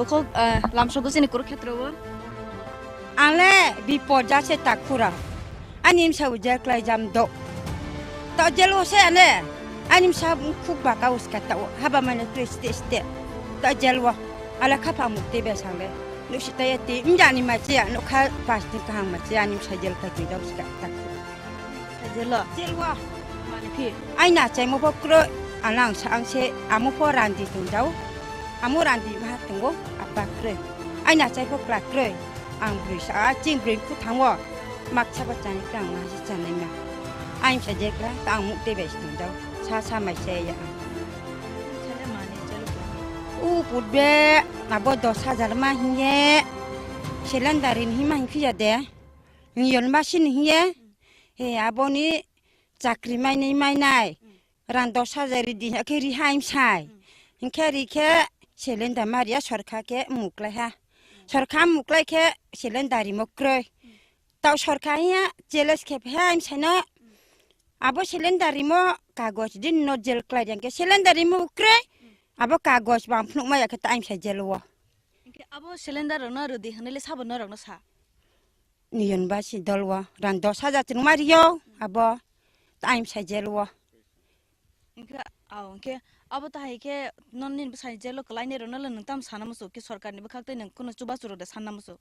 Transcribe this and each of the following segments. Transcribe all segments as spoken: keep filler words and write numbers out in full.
Kok, ah, lamsogo chini Kurukhetro o. Ang le bipor ja se takhura. Ani msa bo jel klai jam do. To jel o se ane. Ani msa khuk ba ka uska ta o. Haba mane tu ste ste. To jel o. Ale khapang muk te be sang le. Nu si ta ye ti. Mjani ma chi ya. Nu kha pas din kahang ma chi ya. Ani msa jel ka tu da uska ta. Jelo. Jel o. Mane phi. Aina chaimo pho kroi. Alang sa ang se. Amo pho randi tung jao. Amo randi ma tung o. Apa kroi. Aina chai pho kla kroi. Ang broi sa, a ching broi kuthango. Mak chaba chani kang ma si chanai ma. Aim sa je kla, ta ang muk te bai si tong jao. Sa sa mai se ya. Chale mani chalo. U put be, abo dos hajar ma hinge. Selendari ni ma hin phiya de. Ni yon ma sin hinge. He abo ni chakri mai ni mai nai. Rang dos hajar ri di, khe ri hai msai. Hinkhe ri khe selendar ma riya sorkha khe muklai ha. Sorkha muklai khe selendar rimo kroi. Tau sorkha hiya jeles khe phe hai msai no. Abo selendar rimo kagoj din no jel klai yang khe selendar rimo kroi. Abo kagoj bang phunuk ma ya khe ta ai msai jel o. Hinkhe abo selendar rok no rwdi hwnwi le sabo norok no sa. Niyon ba si dol o rang dos hajar chwng ma riyo abo ta ai msai jel o. Hinkhe, aw, hinkhe abo tahai khe non nini bwsai jelo kwlainai rwno le nwng tamo sana muchuk khe sorkarni bwkhak tei nwng kheno chubachu rwde sanna muchuk?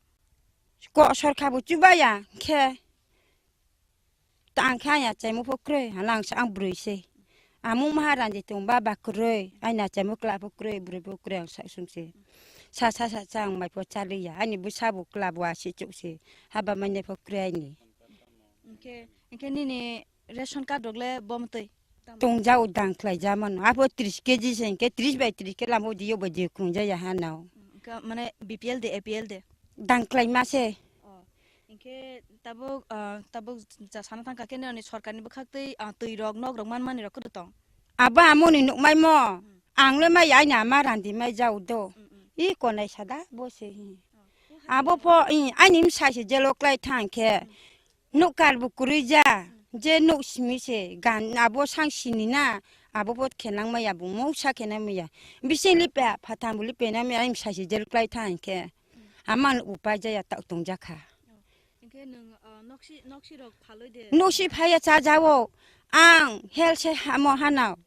Ko sorkar bo chubaya khe ta ang khe aya chaimo pho kwrwi, hala ang sa ang bwrwi se. Amung maharani tong ba ba kwrwi, aina chaimo kwla pho kwrwi, bwrwi pho kwrwi ang sa sung se. Sa sa sa sa ang mai pho chaliya, ani bwsa bo kwla bo asi chuk se. Haba manya pho kwrwi ani. Hinkhe, hinkhe nini ration card rok le bo mwtwi? Tong ja o dang khlai ja mano. Abo tris keji se hinkhe tris bai tris khe lama o diyo bai diyo krung ja ya ha nao. Hinkhe mane B P L de, A P L de? Dang khlai ma se. Oh. Hinkhe tabuk, ah, tabuk ja sana thang kha khe nini sorkar ni bwkhak twi, ah, twi rok nok rok man mani rok kwrwi tong? Abo amo ni nuk mai mo. Hmm. Ang le mai aina ma randi mai ja o do. Hmm, hmm. I konai sada bo se hi. Oh. Abo pho, i, ani msa se jelo klai thang khe. Hmm. Nuk kar bo kwrwi ja, je nuk simi se gan abo sang sini na, abo bo khe nang maya bo mungsa khe nang maya. Bising lipe phatham bo lipe nang maya, ani msa se jel klai thang khe. Ama nuk bo pai jaya tak tong ja kha. Hinkhe nwng, ah, noksi, noksi rok phalwi de? Noksi phaiya cha jao. Ang hel se hamo hanao.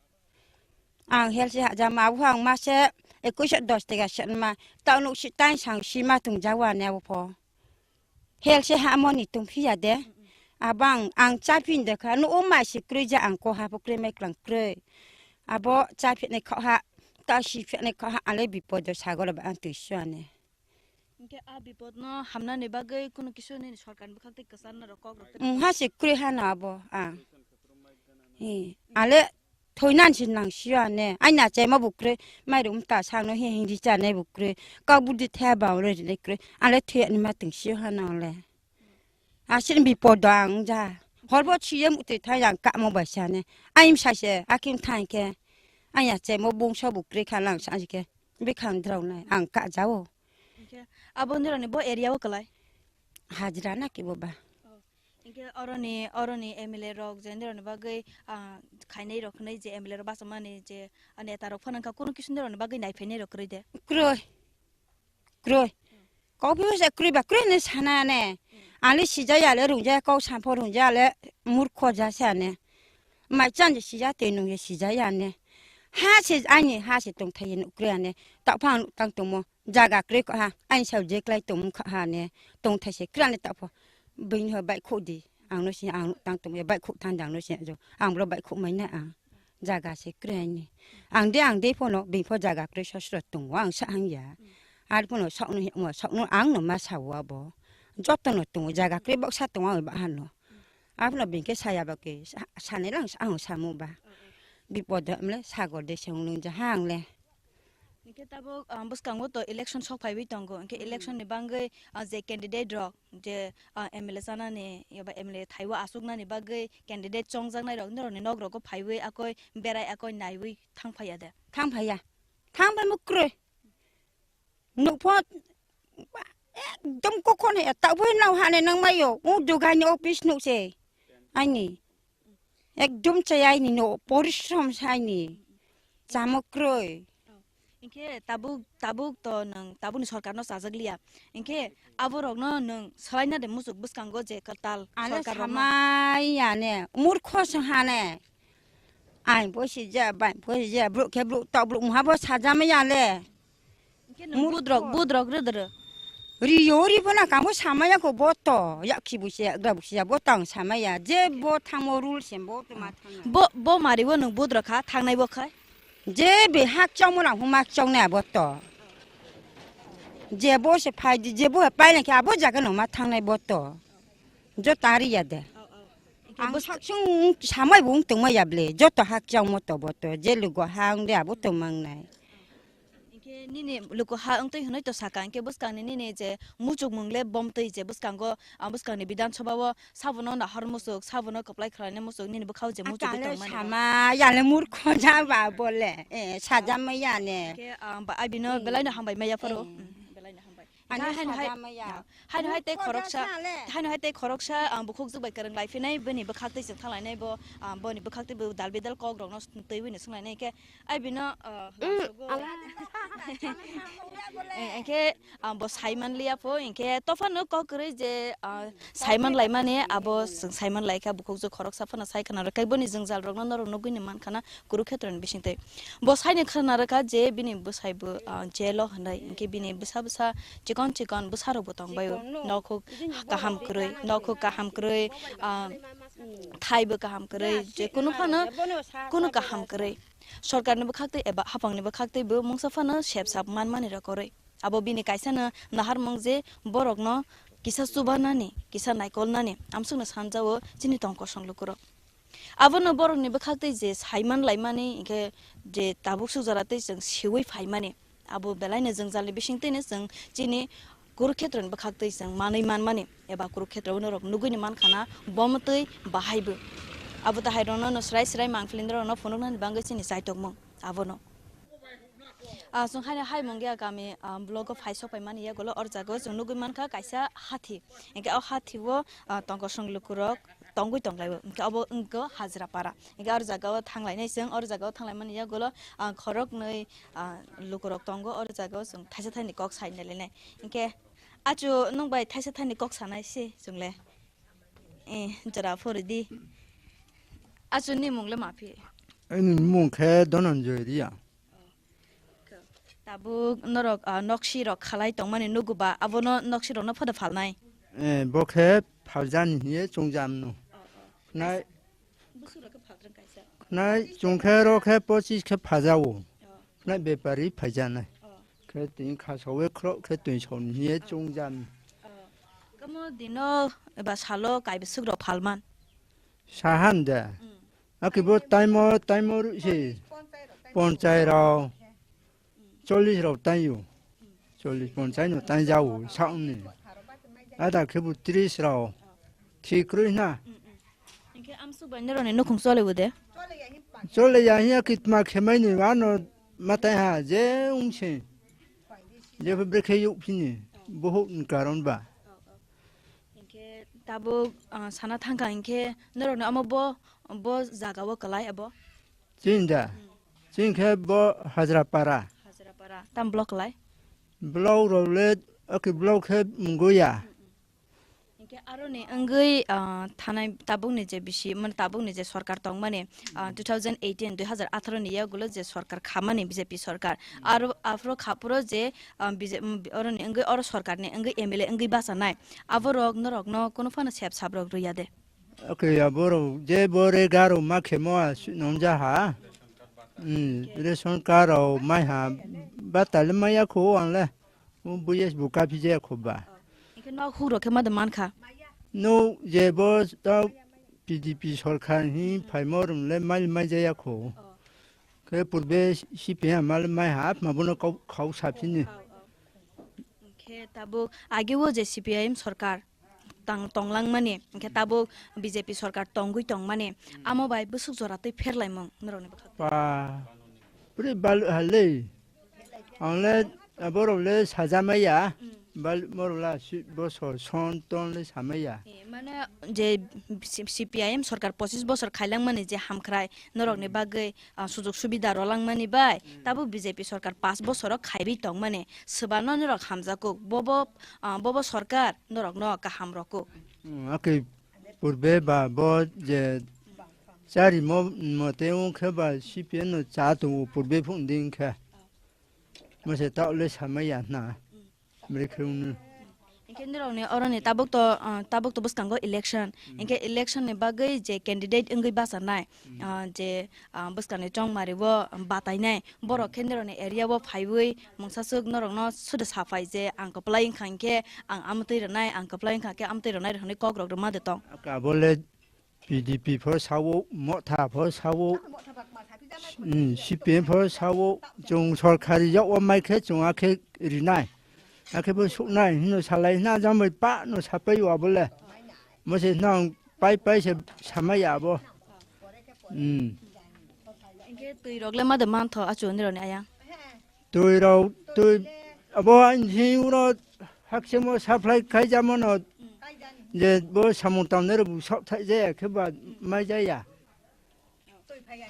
Ang hel se ha jama abo ang ma se ekuish dos tega se ma. Tao nuk si tain sang si ma tong jao ani abo pho. Hel se ha moni tong phiya de. Abang ang cha phin de kha, no o mai se kroi ja ang ko ha pho kroi mai klang kroi. Abo cha phin ne kha ha, ta si phin ne kha ha, ale bipod sagol ba ang twi suane. Hinkhe a bipod no hamnani bagwi kunu kisu nini sorkar ni bwkhak tei kwcharna rok kok rok tei. Mm, ha se kroi ha no abo ang. Hi, ale thoinan si nang sio ane. Aina chai ma bukroi, mairum ta sangno hi hindi chane bukroi. Kau budi the ba ore ne kroi. Ale thoya ni ma ting sio hana ole. Asin bipod ang ja. Horbo chiyem uti thai ang ka mo bai sane. Aim sa se, akim thai ke. Aya chai mo bungso bukroi kha lang sa ke. Bikhang drau nai ang ka jao. Hinkhe abo nironi bo area o kwlai? Hajira na kibo ba. Oh. Hinkhe oroni, oroni M L A rok je nironi bagwi, ah, khainai rok hwnwi je M L A rok bachomani je, ah, neta rok phano wngkha, kunu kisu nironi bagwi naiphainai rok kwrwi de? Kwrwi. Kwrwi. Kok phiyok se kwrwi ba kwrwi hwnwi sana ne. Hmm. Ang le sijaya le rungjaya kok sampho rungjaya le murkho ja se ane. Mai chan je sija tei nung je sijaya ane. Ha se ani ha se tongthai nuk kwrwi ane. Tokphang nuk tang tongmo. Jaga kwrwi kha, aini sao je klai tongmung kha ha ne, tongthai se kwrani ta pho. Bini ho bai khuk di, ang no si ang tang tong ya, bai khuk thang di ang no si jo. Ang bro bai khuk mai na ang. Jaga se kwrwi ni. Ang de, ang de pho no, bini pho jaga kwrwi sosro tongo, ang sa hang ya. Ar pho no sok no, sok no ang no ma sao abo. Joto no tongo, jaga kwrwi boksa tongo ang ba ha no. Abono bini khe saya ba khe sa-, sanai lang sa-, ang samo ba. Bipod hamle sagor de se wng nung ja ha ang le. Hinkhe tabuk, ah, bwskango to election sok phaiwi tongo. Hinkhe election ni bangwi, ah, je candidate rok je, ah, M L A chanani eba M L A thaiwi achuknani bagwi candidate chongjaknai rok norokni nok rogo phaiwi akoi berai akoi naiwi thang phaiya de? Thang phaiya. Thang phai mukrwi. Nukpho ekdom kokhon he, tabui nao hane nangmaio, o dugaini office nukse. Aini. Ekdom chaya aini no, porishrom sa aini. Chamo kroi. Hinkhe tabuk, tabuk to nwng tabukni sorkarno chajak liya. Hinkhe aborokno nwng swlaina de muchuk bwskango je kwtal Ano sorkarrokno. Samai ya ne, murkho se ha ne. Ai bo si ja, bai bo si ja, bruk khe bruk tok bruk muha bo sajama ya le. Hinkhe nwng Murkho. Budrok, budrok rwdwrw. Riyo ri bo na kamo samaya ko bo to, ya ki bu se, gra bu se, bo tang samaya, je bo thangmo rule se bo to ma thang. Bo, bo mari bo nwng budrok kha, thangnai bo khai. Je be hak chongmo na huma chongnai abo to. Je bo se phai di, je bo he pai na khe abo jaga no ma thangnai bo to. Jo tari ya de. Ang bwswk sung samai bo wng tongma ya ble. Joto hak chongmo to bo to. Je lugo ha wng de abo to mang nai. Hinkhe nini luku ha wngtwi hwnwi to saka, hinkhe bwskangni nini je muchukmung le bomtwi je bwskango, ah, bwskangni Bidhan Sabha o sabono nahar muchuk, sabono kwplai khlaina muchuk, nini bwkhao je muchuk Akale tongmani. Sama yale murkho ja ba bole, eh, sajama yane. Hinkhe, ah, ba, abino Eh. Belaino hambai maya pharo. Eh. Mm, belaino hambai. Ani Kha haino hai, sajama ya. Haino hai tei Murkho khoroksa, ja sale. Haino hai tei khoroksa, ah, bukhuk jwk bai kwrwng lai phinai, bini bwkhak twi chwng thang lainai bo, ah, boni bwkhak twi bo dal bidal kok rokno twi bini swng lainai khe, ai bino, ah, Mm, lasogo. Ala. Eh, hinkhe, ah, bo sai man liya pho, hinkhe tophano kok kwrwi je, ah, sai man lai mani, abo chwng sai man lai kha, bukhuk jwk khoroksa phano sai khna rwkha, boni jwngjal rokno norok nugwi ni man khana, Kurukshetroni bisingtwi. Bo saini khwna rwkha je bini bwsai bo, ah, jail o hwnwi, hinkhe bini bwsa bwsa chikon chikon bwsarokbo tongbaio. Chikon no. Nokhuk kaham kwrwi, nokhuk kaham kwrwi, ah, thaibo kaham kwrwi, je kunu phano kunu kaham kwrwi. Sorkarni bwkhaktwi eba haphangni bwkhaktwi bo mungsa phano sep sap manmani rok kwrwi. Abo bini kaisano naharmung je borokno kisa chubanani, kisa naikolnani amsukno sanjao chini tong kosong lukurok. Abono borokni bwkhaktwi je saiman laimani, hinkhe je tabuk sukjora tei chwng siui phaimani, abo belaino jwngjalni bisingtwino chwng chini Kurukhetroni bwkhaktwi chwng manwi manmani, eba Kurukhetroni norok nugwini mankhana, bomtwi bahaibo. Abo tahairokno no srai srai mangpili norokno phunuknani bagwi chini chaitokmung abono. Ah, chwng haino hai Mungia kami, ah, blogo phai sok paimani yagulo, or jagao chwng nugwi mankha kaisa hathi. Hinkhe o hathi o, ah, tongkosong lukurok tongwi tonglaio. Hinkhe obo wngkha Hajrapara. Hinkhe or jagao thanglainai chwng, or jagao thanglaimani yagulo, ah, khoroknwi, ah, lukurok tongo, or jagao chwng thaisa thaini kok saina lainai. Hinkhe achu nwng bai thaisa thaini kok sanai se chwngle. Eh, jora phori di. Achu ni mung le ma phi? Ani mung khe Dhananjoy Riya. Tabuk norok, ah, noksi rok khalai tongmani nugu ba, abono noksi rokno phodo phalnai? Eh, bo khe phaljani hiye chungjamno. Nai, Busuk rok khe phaltrang kaisa. Nai chungkhe ro khe pochis khe phajao. Nai bepari phaijanai. Khe twi khasawi khro khe twi soni hiye chungjam. Kamo dino eba salo kaibisuk rok phalman? Sahan de. Akibo taimo, taimo ru se. Ponchai rok. Chollis rok taio. Chollis ponchai no tai jao sauni. Ada khebu tris rok. Thik rwi na. Hinkhe amsuk bai norokni nukhung cholibo de? Chole ya hiya kitma khemaini ano matai ha je ungse. Je brekhe yuk phini. Bohok ni karon ba. Hinkhe tabuk, ah, sana thangkha hinkhe norokni omo bo, bo jaga o kwlai abo? Chini da? Chini khe bo Hajrapara. Hajrapara. Tam block kwlai? Block rok le, okay, block khe munggo ya. Hinkhe aroni wngwi, ah, thanai tabukni je bisi, mane tabukni je sorkar tongmani, ah, two thousand eighteen, dui hazar atharo ni yagulo je sorkar khamani B J P sorkar. Aro aphuru khaphuru je, ah, B J, mm, oroni wngwi oro sorkarni wngwi M L A wngwi bachanai. Aborok norokno kunu phano sep sap rok rwya de? Okay, aborok je bore garo ma khemo a si-, nongja ha. Hmm, ration card rok mai ha. Batale maya kho ang le. Mo buyes bo kaphijaya kho ba. Hinkhe nok huk rok khe ma de mankha? No je bo ta P D P sorkar hi phaimo rwng le mai mai jaya kho. Khe purbe C P M mal mai ha ma bono kau, khau sapsini. Hinkhe tabuk age o je C P I M sorkar tang, tonglangmani, hinkhe tabuk B J P sorkar tongwi tongmani, amo bai bwswk jora twi pherlaimung norokni bwkhak? Ba, puri bal halei. Ang le, borok le sajamaya. Bal-, morula si-, bosor son ton le samaya. Eh, mane je C-, C P I M sorkar pochis bosor khailangmani je hamkhrai norokni bagwi, ah, sujog subida rolangmani bai, tabuk B J P sorkar panch bosoro khaiwi tongmani, swbano norok hamjakuk, bobo, ah, bobo sorkar norokno kaham rokuk. Hmm, ake purbe ba bo je chari mo, mote wngkhe ba C P M no cha tongo purbe phung ding khe. Mase ta le samaya na. Bwrwi khwrwngno. Hinkhe nirokni oroni tabuk to, ah, tabuk to bwskango election. Hmm. Hinkhe election ni bagwi je candidate wngwi bachanai, Hmm. ah, je, ah, bwskangni chongmari o batainai, borok khe nirokni area o phaiwi mungsaswk norokno soda saphai je ang kwplai wngkha hinkhe ang amtwi rwnai, ang kwplai wngkha khe amtwi rwnai hwnwi kokrok rwma de tong. Aka bole P D P pho sao, Motha pho sao, hmm, C P M pho sao, chwng sorkari yago mai khe chwng akhe rinai. Akhe bo suknai hino salai hina jambai pa no sapai wa bole. Mo se nang pai pai se samai ya bo. Hmm. Hinkhe twi rok le ma de mantho achu nirokni ayang. Twi rok, twi, abo ang hini uno hakchemo supply khaijamo no, je bo samung tangnai rok bo sok thai jaya khe ba mai jaya.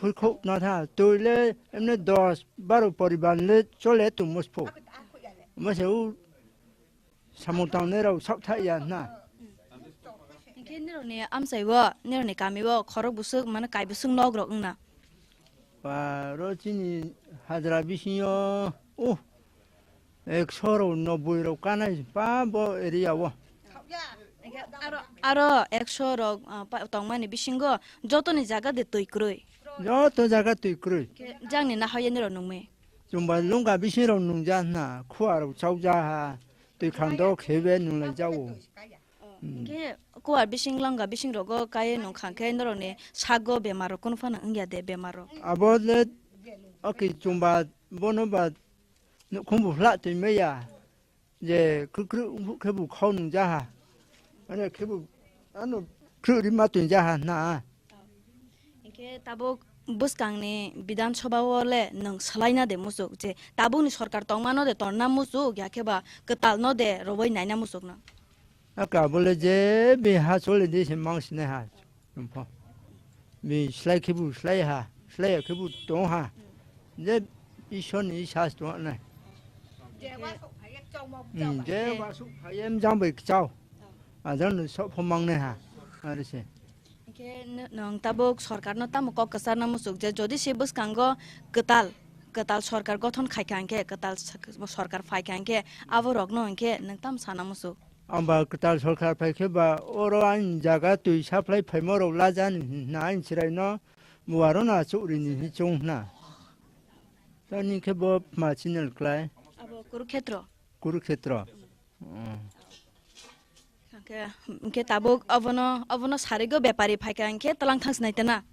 Phulkhok na tha, twi le emne dos baro poriban le chole tongmo spo. Mo se u samung tangnai rok sok thai ya na. Hinkhe nirokni amchai o, nirokni kami o khorok bwswk mane kai bwswk nok rok wngna. Ba ro chini hajra bisingo, uh, ekso rok noboi rok kanai pa bo area o. Aro, aro ekso rok, ah, pa-, tongmani bisingo jotoni jaga de twi kwrwi. Joto jaga twi kwrwi. Khe jangni nahoya nirok nungmi. Chumba lungka bising rok nungja na, khua rok chaukja ha, twi khando khebe nunglai jao. Hmm. Hinkhe kuwar bising langka bising rogo kaiwi nung kha khe norokni sago bemar rok kunu phano wngya de bemar rok? Abo le oki chumba bono ba nukhung bo hla twi maya je kwkrwi wngkhe bo khau nung jaha. Mane khe bo ano kwrwi ma twi jaha na. Hinkhe tabuk bwskangni Bidhan Sabha o le nwng swlaina de muchuk je tabukni sorkar tongmano de torna muchuk ya khe ba kwtalno de rwui naina muchuk no? Aka bole je bini ha choli di se mang sinai ha. Bini slai khe bo slai ha, slai ya khe bo tong ha. Je Ishwar ni sas tong nai. Je wasuk phaiye mjang bai kchao. Ajan no sok phomang nai ha. Are se. Hinkhe n-, nwng tabuk sorkarno tamo kok kwcharna muchuk je, jodi se bwskango kwtal, kwtal sorkar gothon khaikha hinkhe, kwtal sak-, sorkar phaikha hinkhe, aborokno hinkhe nwng tamo sana muchuk? Amba kwtal sorkar phaikhe ba oro ani jaga twi supply phaima rok lajani hwnna ani chwraino buaro na chukrini hi chung hwnna. Tani khe bo ma channel klai. Abo Kurukhetro? Kurukhetro. Hwnkhe, hwnkhe tabuk obono, obono sarigo bepari phaikha hwnkhe twlang thang sinai tana?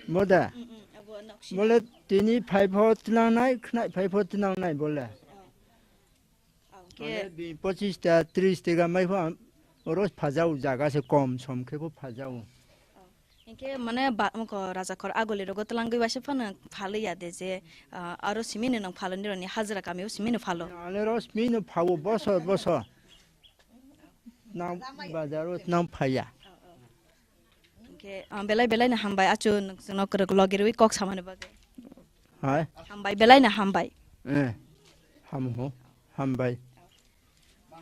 Moda? Mm, mm, abo nok sini. Bole tini phaipho twnangnai, khnai phaipho twnangnai bole. Oh. Oh, hwnkhe bole bi pochis ta, tris tega maipho am-, oro phajao jaga se kom som khe pho phajao. Oh. Hinkhe mane ba, moko rajakhor agoli rogo twlangwi waisa phano phalwi ya de je, ah, aro simi no nang phalo nironi hajra kami o simi no phalo. Ale ro simi no phao bosor bosor. Nang bazar o nang phaya. Hinkhe, ah, belai belai no hambai achu nwng chwngno kwrwk logi rwi kok samani bagwi. Hai? Hambai belai no hambai. Eh. Ham ho. Hambai.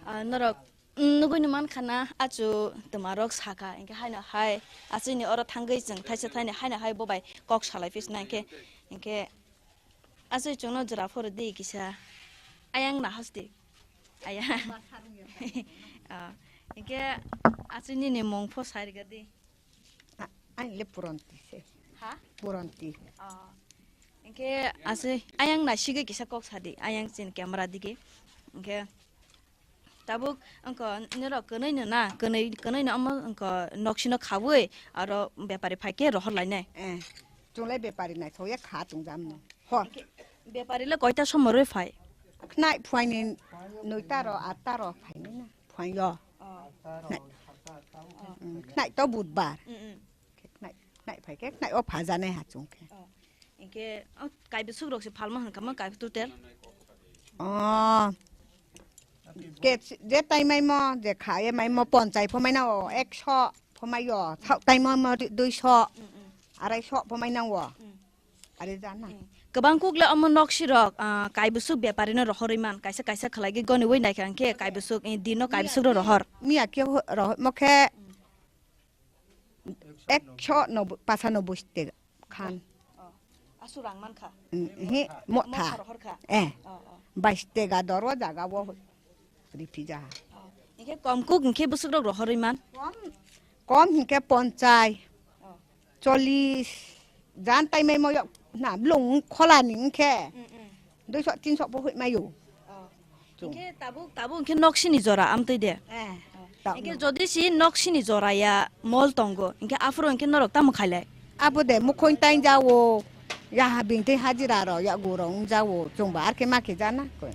Ah, norok, mm, nugui no mankha na, achu twma rok sakha, hinkhe haino hai, achini oro thangwi chwng thaisa thaini haino hai bobai kok salai phisna, hinkhe, hinkhe achu chwngno jora phuru di kisa, ayang na hosti, ayang. Ah, hinkhe achu nini mung pho sai rwgadi. A-, ani le Puranti se. Ha? Puranti. Oh. Hinkhe ase ayang naisigwi kisa kok sadi, ayang chin camera digi. Hinkhe tabuk wngkha norok kwnwi no na, kwnwi, kwnwi no omo wngkha noksino khaui aro bepari phaikhe rohor lainai. Eh, chwng lai bepari naithok ya kha chwng jam no. Ho. Hinkhe bepari le koita somorwi phai? Khnai phuaini noita ro, atta ro phainai na. Phuaio. Oh. Khnai. Mm, khnai to budbar. Mm, mm. Khe khnai, khnai phai khe khnai o phajanai ha chwng khe. Oh. Hinkhe, oh, kaibo sukrok se phalma hwn kha ma kaibo total? Oh. Ke je tai maimo, je kha ye maimo ponchai pho mai nango, ekso pho mai yo, thau tai maimo dui so, arai so pho mai nango. Are jana. Kwbang kuk le omo nok sirok, ah, kaibusuk bepari no rohorwi man, kaisa kaisa khlai gwi goni wi naikha hwnkhe kaibusuk, eh, dino kaibusuk ro rohor. Miya khe ho-, rohor mo khe ekso noboi, pasa noboi tega khan. Oh, asu rang man kha. Mm, he, motha. Motha rohor kha. Eh. Oh, oh. Bais tega doro jaga o riphi ja. Oh. Hingke kom kuk hingke busuk rok rohorwi man. Kom, kom hingke ponchai. Oh. Chollis jan tai mai moyok na blung khola ni hingke. Mm, mm. Dui sok tin sok bo hoi mayo. Oh. Chung. Hingke tabuk, tabuk hingke nok sini jora amtwi de. Eh, Oh. ta Hingke no. Jodi si nok sini jora ya mol tongo, hingke aphuru hingke norok tamo khailai? Abo de mukhung tai jawo, ya ha bing tei hajira ro ya gurung jawo, chungba ar khe ma khe jana koi.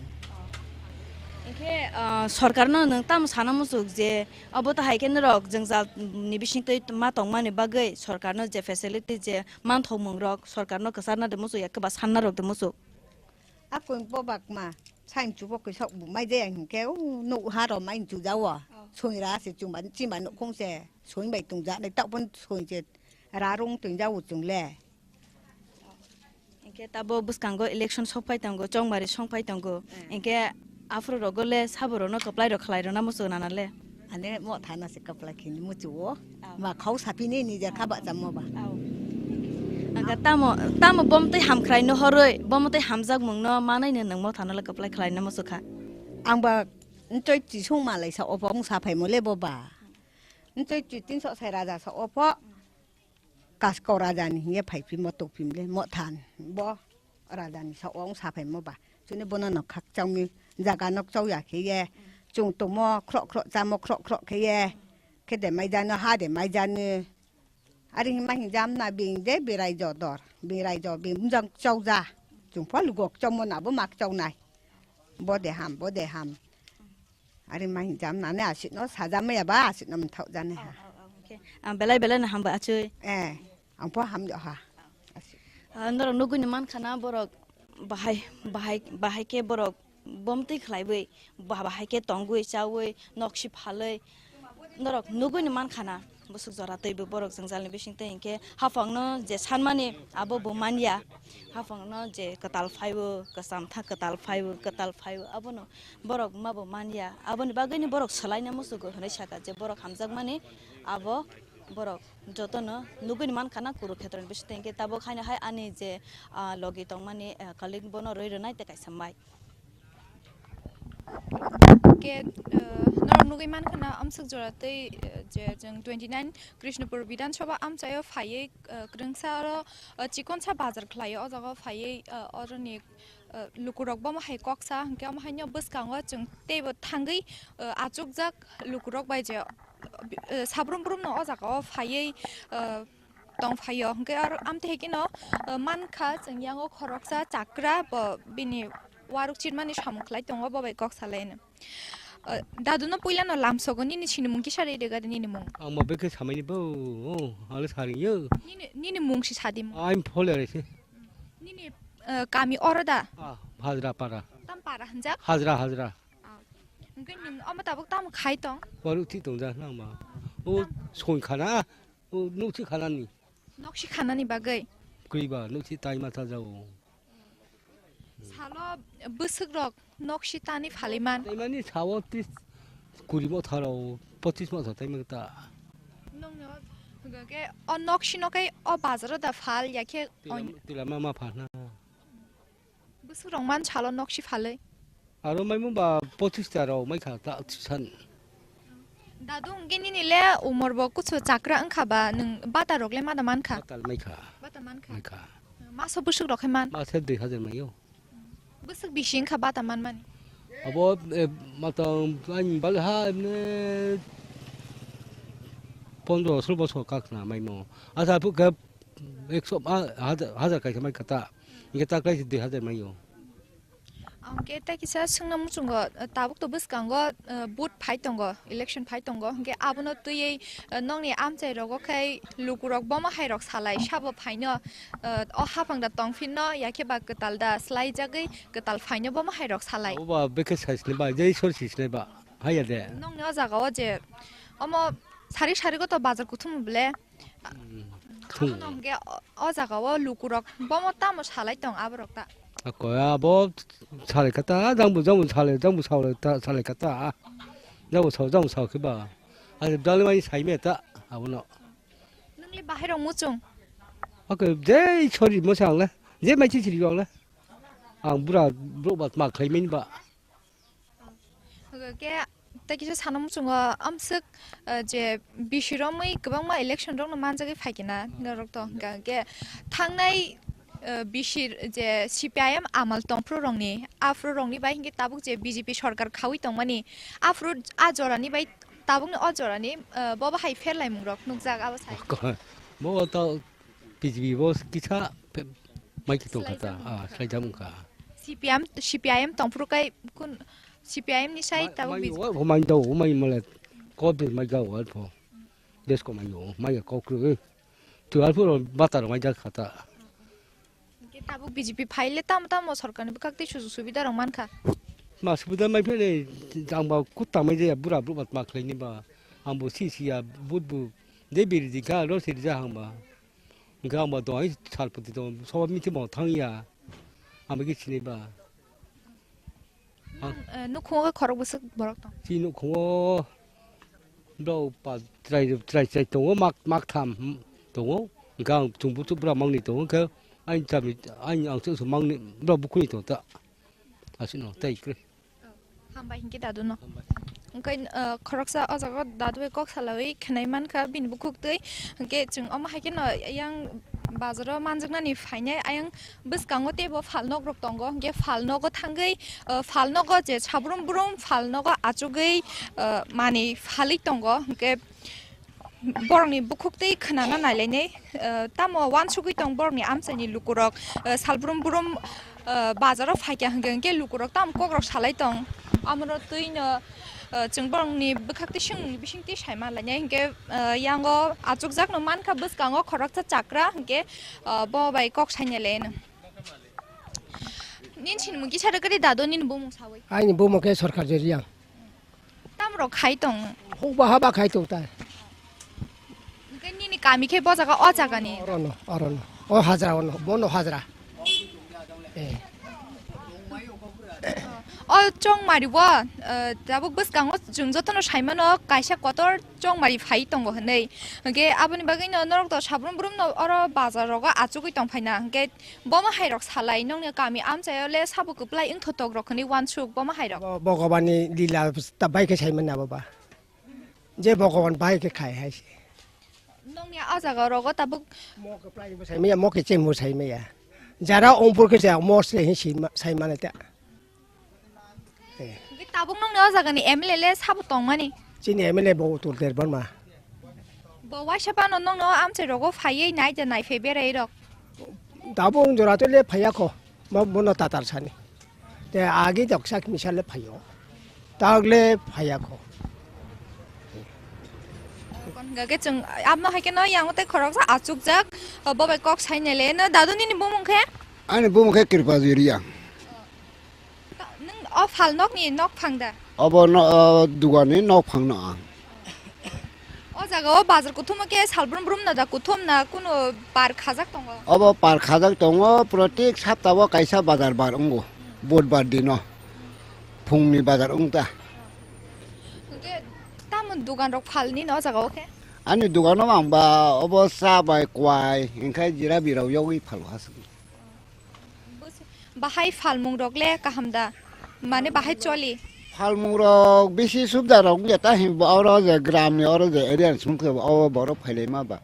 Hingke, ah, sorkar no nwng tamo sana muchuk je abo ta hai khe norok jwngjal ni bising twi ma tongmani bagwi sorkar no je facility je manthokmung rok sorkar no kwchar na de muchuk ya kwba sanna rok de muchuk? A koi bobak ma, saimchu bo koi sok bu mai jaya hinkhe, u nuk ha ro mai chu jawo. Oh. Soira se chuma, chima nuk khung se, soin bai tung ja, nai tak pon soin se, ra rung tung jawo chung le. Hingke tabo bwskango election sok phai tongo, chongmari song phai tongo. Eh. Hingke aphuru rogo le sabo rok no kwplai rok khlai rok na muchuk nana le? Ane mo thana se kwplai khini muchuo. Aw. Ma khau sapini ni je kha ba chammo ba. Aw. Angka tamo, tamo bom tei hamkhrai no horoi, bom tei hamjak mung no manai no nang mo thana le kwplai khlai no muchuk kha. Ang ba ntoi chisung malai sa opo ang sa phai mo le bo ba. Ntoi chi tin sok sai raja sa opo. Kaskau raja ni hiye phai phimo tok phim le mo than bo. Raja ni sa ong sa phai mo ba. Chuni bono no khak chau mi jaga nok chau ya khe ye. Chung tomo khro khro chamo khro khro khe ye. Khe de mai jano ha de mai jano. Ari hima hin jam na bing de birai jo dor. Birai jo bing jang chau ja. Chung pho lugok chau mo na bo mak chau nai. Bo de ham, bo de ham. Ari ma hin jam nane asik no sajam ya ba asik no mthok jane ha. Oh, oh, oh, okay. Ah, belai belai no hambai achoi. Eh, ang pho ham jo ha. Asik. Ah, norok nugui ni man khana borok bahai, bahai, bahai khe borok bom twi khlai bui, bah-, bahai khe tongwi chawi, nok si phalwi norok nugui ni man khana. Bwswk jora twi bo borok jwngjal ni bising twi hinkhe haphang no je sanmani abo bo manya. Haphang no je kwtal phaibo, kwcham tha kwtal phaibo, kwtal phaibo, abono borok ma bo manya. Aboni bagwi ni borok swlai na musugo hwnwi saka je borok hamjakmani abo borok jotono nugwi ni mankha na Kurukshetra ni bising twi. Hinkhe tabuk haino hai ani je, ah, logi tongmani, ah, colleague bono rwi rwnai tei kaisa mai. Ke, eh, norok nugui mankha na amswk jora tei, eh, je jwng twenty nine Krishnapur Bidhan Sabha amchaio phaiwi, eh, kwrwngsa oro, eh, chikonsa bazar khlaio. O jaga o phaiwi, eh, oroni, eh, lukurok bomo hai koksa, hinkhe omo haino bwskango chwng teibo thangwi, eh, achukjak lukurok bai je, eh, sabrum brumno o jaga o phaiwi, eh, tong phaio. Hwnkhe aro amtwi hai kheno, uh, mankha chwng yango khoroksa chakra, bo bini waruk chinmani samung khlai tongo, bo bai kok salaino. Uh, daduno puilano lamsogo, nini sinimung kisa rw rwgadi, nini mung? Ang ma bekhe samaini bo, oh, ale saringyo. Nini, nini mung si sadi mung? I'm Phole Raise. Nini, uh, kami oro da? Ah, Hajra Para. Tam para hwnjak? Hajra, Hajra. Ah. Hwnkhe nwng omo tabuk tamo khai tong? Waruk thik tongjak nang ma. O soi khana. O nukchi khanani. Nokshi khanani bagwi? Kwrwi ba, nukchi tai ma cha jago. Salo bwswk rok nokshi tani phalwi man? Tai mani sao tris kuri motha rok, pochis motha tai ma ta. Nongno hwnkhe o nokshi no kai o bazaro da phal ya khe Tila, on- tila ma ma phana. Bwswk rok man salo nokshi phalwi? Aro maimung ba pochis ta rok mai kha ta san. Dadu hwnkhe nini le umor bo kuchu chakra wngkha ba, nwng bata rok le ma da man kha? Bata mai kha. Bata man kha? Mai kha. Maso bwswk rok khe man? Maso dui hajar mai o. Bwswk bisi wngkha bata man mani? Abo, eh, matang ani bal ha emne pondro solo bosor kakna maimo. Asa phu khe ekso, ah, hajar, hajar kaisa mai kha ta. Hingke ta kaisa dui hajar mai o. Hwnkhe tei kisa swngna muchungo, tabuk to bwskango, eh, vote phai tongo, election phai tongo, hwnkhe abono twiwi, eh, nokni amchai rogo khai lukurok bomo hai rok salai, sabo phaino, eh, o haphang da tongphinno, yakhe ba kwtal da swlaijagwi kwtal phaino bomo hai rok salai. Oba bekhe sai sinai ba, jai sor si sinai ba, haiya de. Nokni o jaga o je, omo sari sari go to bazar kuthum bole, Hmm. Abono hwnkhe o, o jaga o lukurok bomo tamo salai tong aborok ta. Ako abo salai kata, jangbo, jangbo salai, jangbo salai ta, salai kata. Jangbo sao, jangbo sao khe ba. Ani dali mai sai me ta, abono. Nungli bahai rok muchung? Ako je sori mo sa ang le, je mai chi chiri ang le. Ang bura bro bat ma khlai mani ba. Hwnkhe tei kisa sana muchungo amswk, eh, je bisi romwi kwbangma election rokno manjagwi phaikhe na norok to hwnkha hwnkhe thangnai, eh, bisi je C P I M amal tongphuru rokni aphuru rokni bai hwnkhe tabuk je B J P sorkar khaui tongmani aphuru a jorani bai tabukni o jorani, eh, bobo hai pherlaimung rok nukjak abo sai. Bo to B J P bo kisa phe-, mai khe tongkha ta, ah, swlaijak wngkha. C P M, C P I M tongphuru kai kun C P I M ni sai tabuk B J P. Mai, mai, mai do, mai mole ko de mai ga wal pho. Des ko mai do, mai ko kru. Tu al pho bata ro mai jak kha ta. Hwnkhe tabuk B J P phai le tamo tamo sorkar ni bwkhak tei sujuk subida rok mankha. Ma subida mai phele jang ba kutta mai je bura bru bat ma khlai ni ba. Ang bo si si ya but bu de biri di kha ro si ja hang ba. Hwnkhe ang bo dong ai sal phuti dong sob miti bo thang ya. Ang bo khe sinai ba. Ang, eh, nukhungo khe khorok bwswk borok tong? Chini nukhungo borok pa chwrai, chwrai, chwrai tongo, mak, mak tham tongo. Hwnkhe ang chwng buchuk bura mangni tongo, hwnkhe ani chami, ani ang chwngsaha mangni borok bukhukni tongo ta. Aswkno tei kwrwi. Hambai hinkhe dadu no. Hambai. Hwnkhe, eh, khoroksa o jaga o dadu bai kok salawi khwnai mankha bini bukhuk twi. Hwnkhe chwng omo hai kheno yang bazaro manjaknani phainai ayang bwskango teibo phalnok rok tongo. Hwnkhe phalnogo thangwi, eh, phalnogo je sabrum brum phalnogo achugwi, eh, manwi phalwi tongo. Hwnkhe borokni bukhuk twi khwnana nailainai, eh, tamo uansugwi tong borokni amchaini lukurok, eh, salbrum brum, eh, bazaro phaikha hwnkhe, hwnkhe lukurok tamo kokrok salai tong. Amoro twino, eh, chwng borokni bwkhak twi swngmungni bisingtwi saima lainai hwnkhe, eh, yango achukjakno mankha bwskango khoroksa chakra hwnkhe, eh, bo bai kok sainai laino. Nini sinimung kisa rwgwdi dadu nini bumung sawi. Aini bumung khe Sorkar Joriang. Tamrok khai tong? Hukba haba khai tong ta. Hwnkhe nini kami khe bo jaga o jagani? Orono, orono. O hajra ono, bono hajra. Eh. O chongmari bo, eh, tabuk bwskango chwng jotono saimano kaisa kotor chongmari phai tongo hwnwi. Hwnkhe aboni bagwino norok to sabrum brum no oro bazar rogo achugwi tong phaina. Hwnkhe bomo hai rok salai nokni kami amchaio le sabo kwplai wngthotok rok hwnwi uansuk bomo hai rok. Bo-, Bhagabani lila ta bai khe saimani abo ba. Je Bhagaban bai khe khai hai se. Nokni o jaga rogo tabuk. Mo kwplai bo saimaya, mo khe chengmo saimaya. Jara ongpor khe sa mo se hin saima-, saimani ta. Eh. Hwnkhe tabuk nokni o jagani M L A le sabo tongmani? Chini M L A bo Utul Derbama. Bo waisa phano nokno amchai rogo phaiwi nai de nai phai berai rok. Tabuk wng jora to le phaiya kho, mo bono tatar sani. Te agi doksa kisa le phaio. Tagle phaiya kho. Kon hwnkhe chwng abno hai kheno yango tei khoroksa achukjak, bo bai kok sainai le. No dadu nini bumung khe? Ani bumung khe Kripa Juriya. Ta-, nwng o phalnokni nokphang da? Obo no, o, dugani nokphang no ang. O jaga o bazar kuthum khe salbrum brum no da kuthum na kuno bar khajak tongo? Obo par khajak tongo, protek sapta o kaisa bazar bar wngo, budbar dino phungni bazar wng ta. Hwnkhe tamo dugan rok phalni no o jaga o khe? Ani dugano ang ba obo cha bai kwai, hwnkhe jira birao yogwi phalo haswk. Bahai phalmung rok le kaham da? Mane bahai choli? Phalmung rok bisi subda rok wngya ta hin bo oro je gram ni oro je area ni song khe obo borok phailai ma ba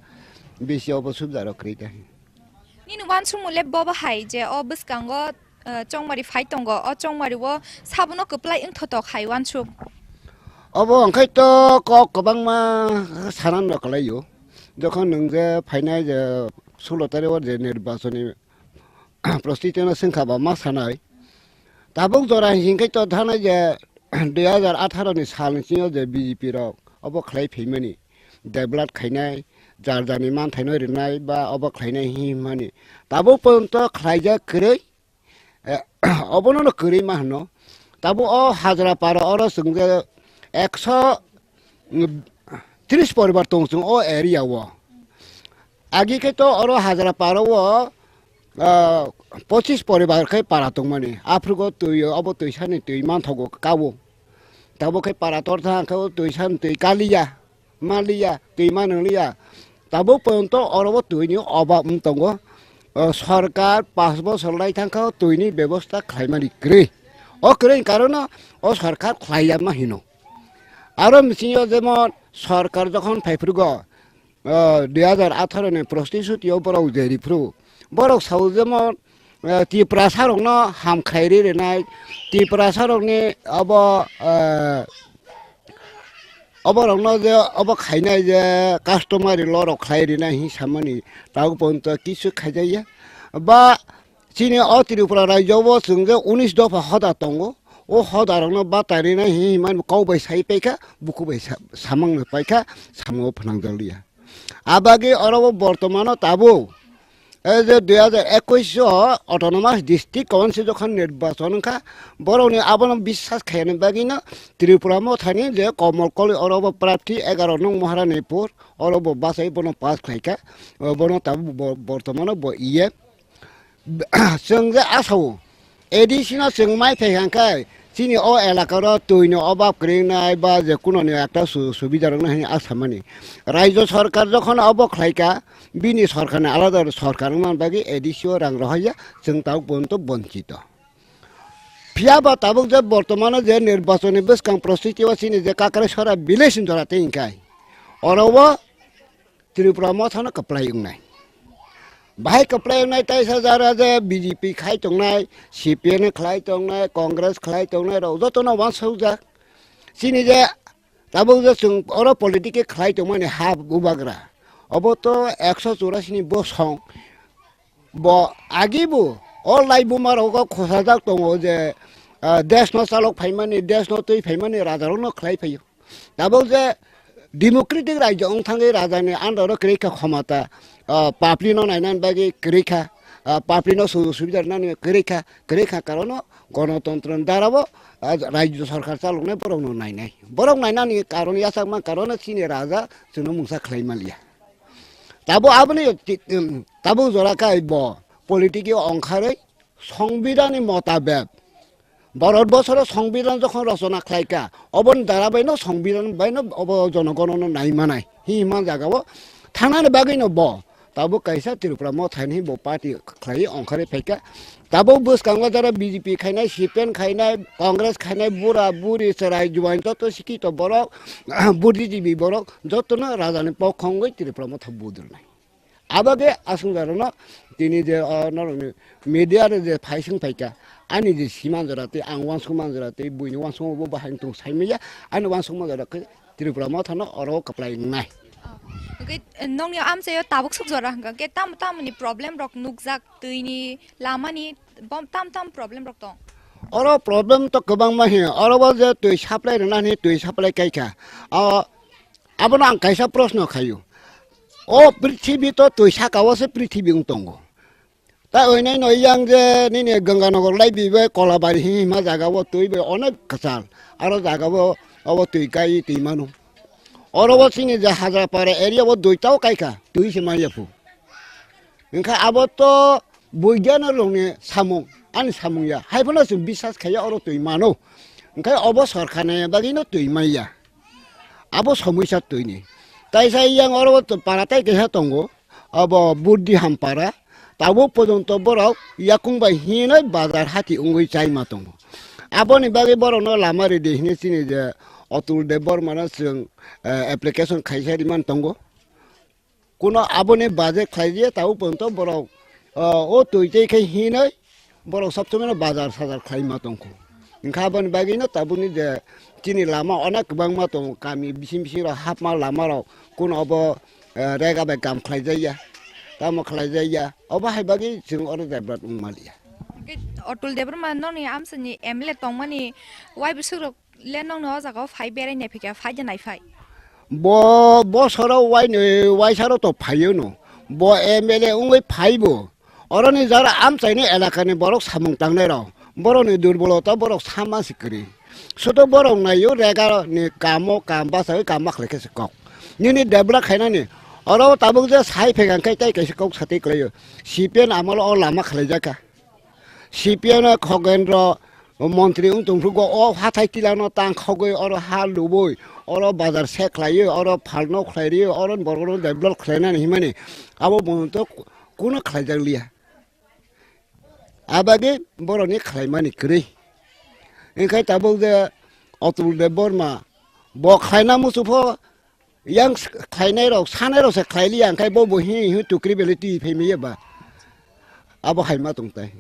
bisi obo subda rok kwrwi ta hin. Nini uansukmung le bo bahai je o bwskango, eh, chongmari phai tongo, o chongmari o sabono kwplai wngthotok hai uansuk? Obo hwnkhe to kok kwbangma sanani rok kwlai o. Jokhon nwng je phainai je sulo tarik o je nirbachoni prostitute no swngkha ba ma sanai. Tabuk jora hinkhe to thana je dui hajar atharo ni sal ni sini je B J P rok obo khlai phaimani, develop khainai, jar jarni manthaino rinai ba obo khlainai hinmani. Tabuk porjonto khlaijak kwrwi, eh, obono no kwrwi ma hwno. Tabuk o Hajrapara oro chwng je ekso tris poribar tong chwng o area o. Agi khe to oro Hajrapara o, ah, pochis poribar khe para tongmani. Aphrugo twi, obo twisani twi manthogo kawo. Tabuk khe para tor thang khe o twisani twi kaliya, maliya, twi manwng liya. Tabuk porjonto oro o twini obab wng tongo. O sorkar panch bochor lai thang khe o twini bebosta khlaimani kwrwi. O kwrwi ni karono o sorkar khlaiya ma hino. Aro bisingo jemon sorkar jokhon phaiphrugo, ah, dui hajar atharo ni protisthuti o borok jeri phru. Borok sao jemon, ah, Tiprasa rokno ham khlai ri rinai, Tiprasa rokni obo, ah, obo rokno je obo khainai je customary law rok khlai rinai hin samani tabuk porjonto kisu khaijakya. Ba Chini o Tripura rajyo o chwng je unis dopha hoda tongo, o hoda rokno batarinai hinwi hinmani kok bai sai paikha, bukhuk bai sa-, samung paikha, samungo phnangjakliya. Abagwi oro o bortomano tabuk, e je dui hajar ekwis o Autonomous District Council jokhon nirbachon wngkha, borokni abono biswas khaiyani bagwino Tripura mothani je Komol Koli oro bo prarthi egaro nung Maharanipur, oro bo bachai bono pass khlaikha, bono tabuk bo-, bortomano bo iye. Chwng je asao, A D C no chwng mai phai hwnkhe, chini o elaka ro twi ni obab kwrwi wngnai ba je kuno ni ekta su-, subida rwknai hwnwi asa mani. Rajyo sorkar jokhon obo khlaikha, bini sorkar ni alada sorkar wngmani bagwi A D C o rang rohorya, chwng tabuk porjonto bonchito. Phiya ba tabuk je bortomano je nirbachon ni bwskang prosthiti o chini je Kakraisora village ni jora tei hwnkhai, oro o Tripura mothano kwplai wngnai. Bahai kwplai wngnai taisa jara je B J P khai tongnai, C P M khlai tongnai, Congress khlai tongnai rok jotono uansukjak. Chini je tabuk je chwng oro politic khe khlai tongmani ha bubagra. Obo to ekso churasi ni bosong. Bo agi bo o lai buma rogo khosajak tongo je, ah, desh no chalok phaimani, desh no twi phaimani raja rok no khlai phaio. Tabuk je democratic rajyo wng thangwi raja ni under o kwrwi kha khomata, ah, papli no nainani bagwi kwrwi kha, ah, papli no sujog subida rinani kwrwi kha, kwrwi kha karon o gonotontro ni dara o, ah, rajyo sorkar chaloknai borok no nainai. Borok nainani karon yachakma karon o chini raja chwngno mungsa khlai manliya. Tabuk aboni ti-, um, tabuk jora kai bo politic o ongkharwi Songbidanni motabek Bharat bosoro Songbidan jokhon rochona khlaika, oboni dara baino Songbidan baino obo jonogonono naimanai hinma jagao thangnani bagwino bo tabuk kaisa Tripura mothani bo party khlaiwi ongkhorwi phaika. Tabuk bwskango jara B J P khainai, C P M khainai, Congress khainai, bura buri chwrai juain joto sikito borok, budhijibi borok jotono rajani pokho wngwi Tripura motha budrwnai. Abagwi aswk jorano tini je, o, norokni media re je phaising phaika, ani je siman jora tei ang uansukma jora tei buini uansukma bo bahai tong saimanya, ani uansukma jora khe Tripura mothano oro kwplai wngnai. Hwnkhe nokni amchaio tabuk swk jora hwnkha khe tam tamni problem rok nukjak, twini, lamani, bom tam tam problem rok tong. Oro problem to kwbangma hi, oro bo je twi supply rwnani twi supply kaikha. O, Abono ang kaisa proshno khaio. O prithibi to twi saka o se prithibi wng tongo. Ta oinai no yang je nini Ganganagar lai bibai Kolabari hima jaga o twi bai onek kwchal. Aro jaga o obo twi kai twi mano. Oro o chini je Hajrapara area o duita o kaika twi se manya phu. Hwnkhe abo to boigyano rokni samung, ani samung ya. Hai phano chwng biswas khaiya oro twi mano. Hwnkhe obo sorkar nai bagwino twi manya. Abo somosya twini. Taisa yang oro to para tai keha tongo. Abo Buddhi Hampara. Tabuk porjonto borok yakung bai hinwi bazar hati wngwi chaima tongo. Aboni bagwi borokno lama ridi hinwi chini je Atul Debbarmano chwng, eh, application khaisa riman tongo. Kuno aboni budget khlai diya, tabuk porjonto borok, ah, o twi tei khe hinwi borok sob somoi no bazar sajar khlai ma tongkho. Hwnkha aboni bagwi no tabukni je chini lama onek kwbangma tongo, kami bising bising rok hapma lama rok kuno obo, eh, rega bai kam khlai jakya, tamo khlai jakya, obo hai bagwi chwng oro develop wng maliya. Ke Atul Debbarma nokni amchaini M L A tongmani wai bwswk rok le nokni o jaga o phai berai nai phai kha, phai de nai phai. Bo bosoro waini waisaro to phaio no. Bo M L A wngwi phaibo. Oroni jara amchaini elakani borok samung tangnai rok. Borokni durbolota borok sama si kwrwi. Sudo borok naio rega ni kamo kam bachawi kam ma khlai khe se kok. Nini debra khainani oro tabuk je sai phekang khai tai kaisa kok sati kwlaio. C P M amolo o lama khlai jaka. C P M no Khogendro montri wng tongphrugo o hathai tilano tang khogwi oro ha lubui oro bazar se khlaiwi oro phalno khlai rio oro borokno develop khlainani himani abo bono to kuno khlaijak liya. Abagwi borokni khlaimani kwrwi. Wngkhe tabuk je Atul Debbarma bo khlaina muchupho yang s-, khlainai rok, sanai rok se khlai liya, hwnkhe bo bo hi hi tukri belai twi phai maya ba. Abo hai ma tong tai.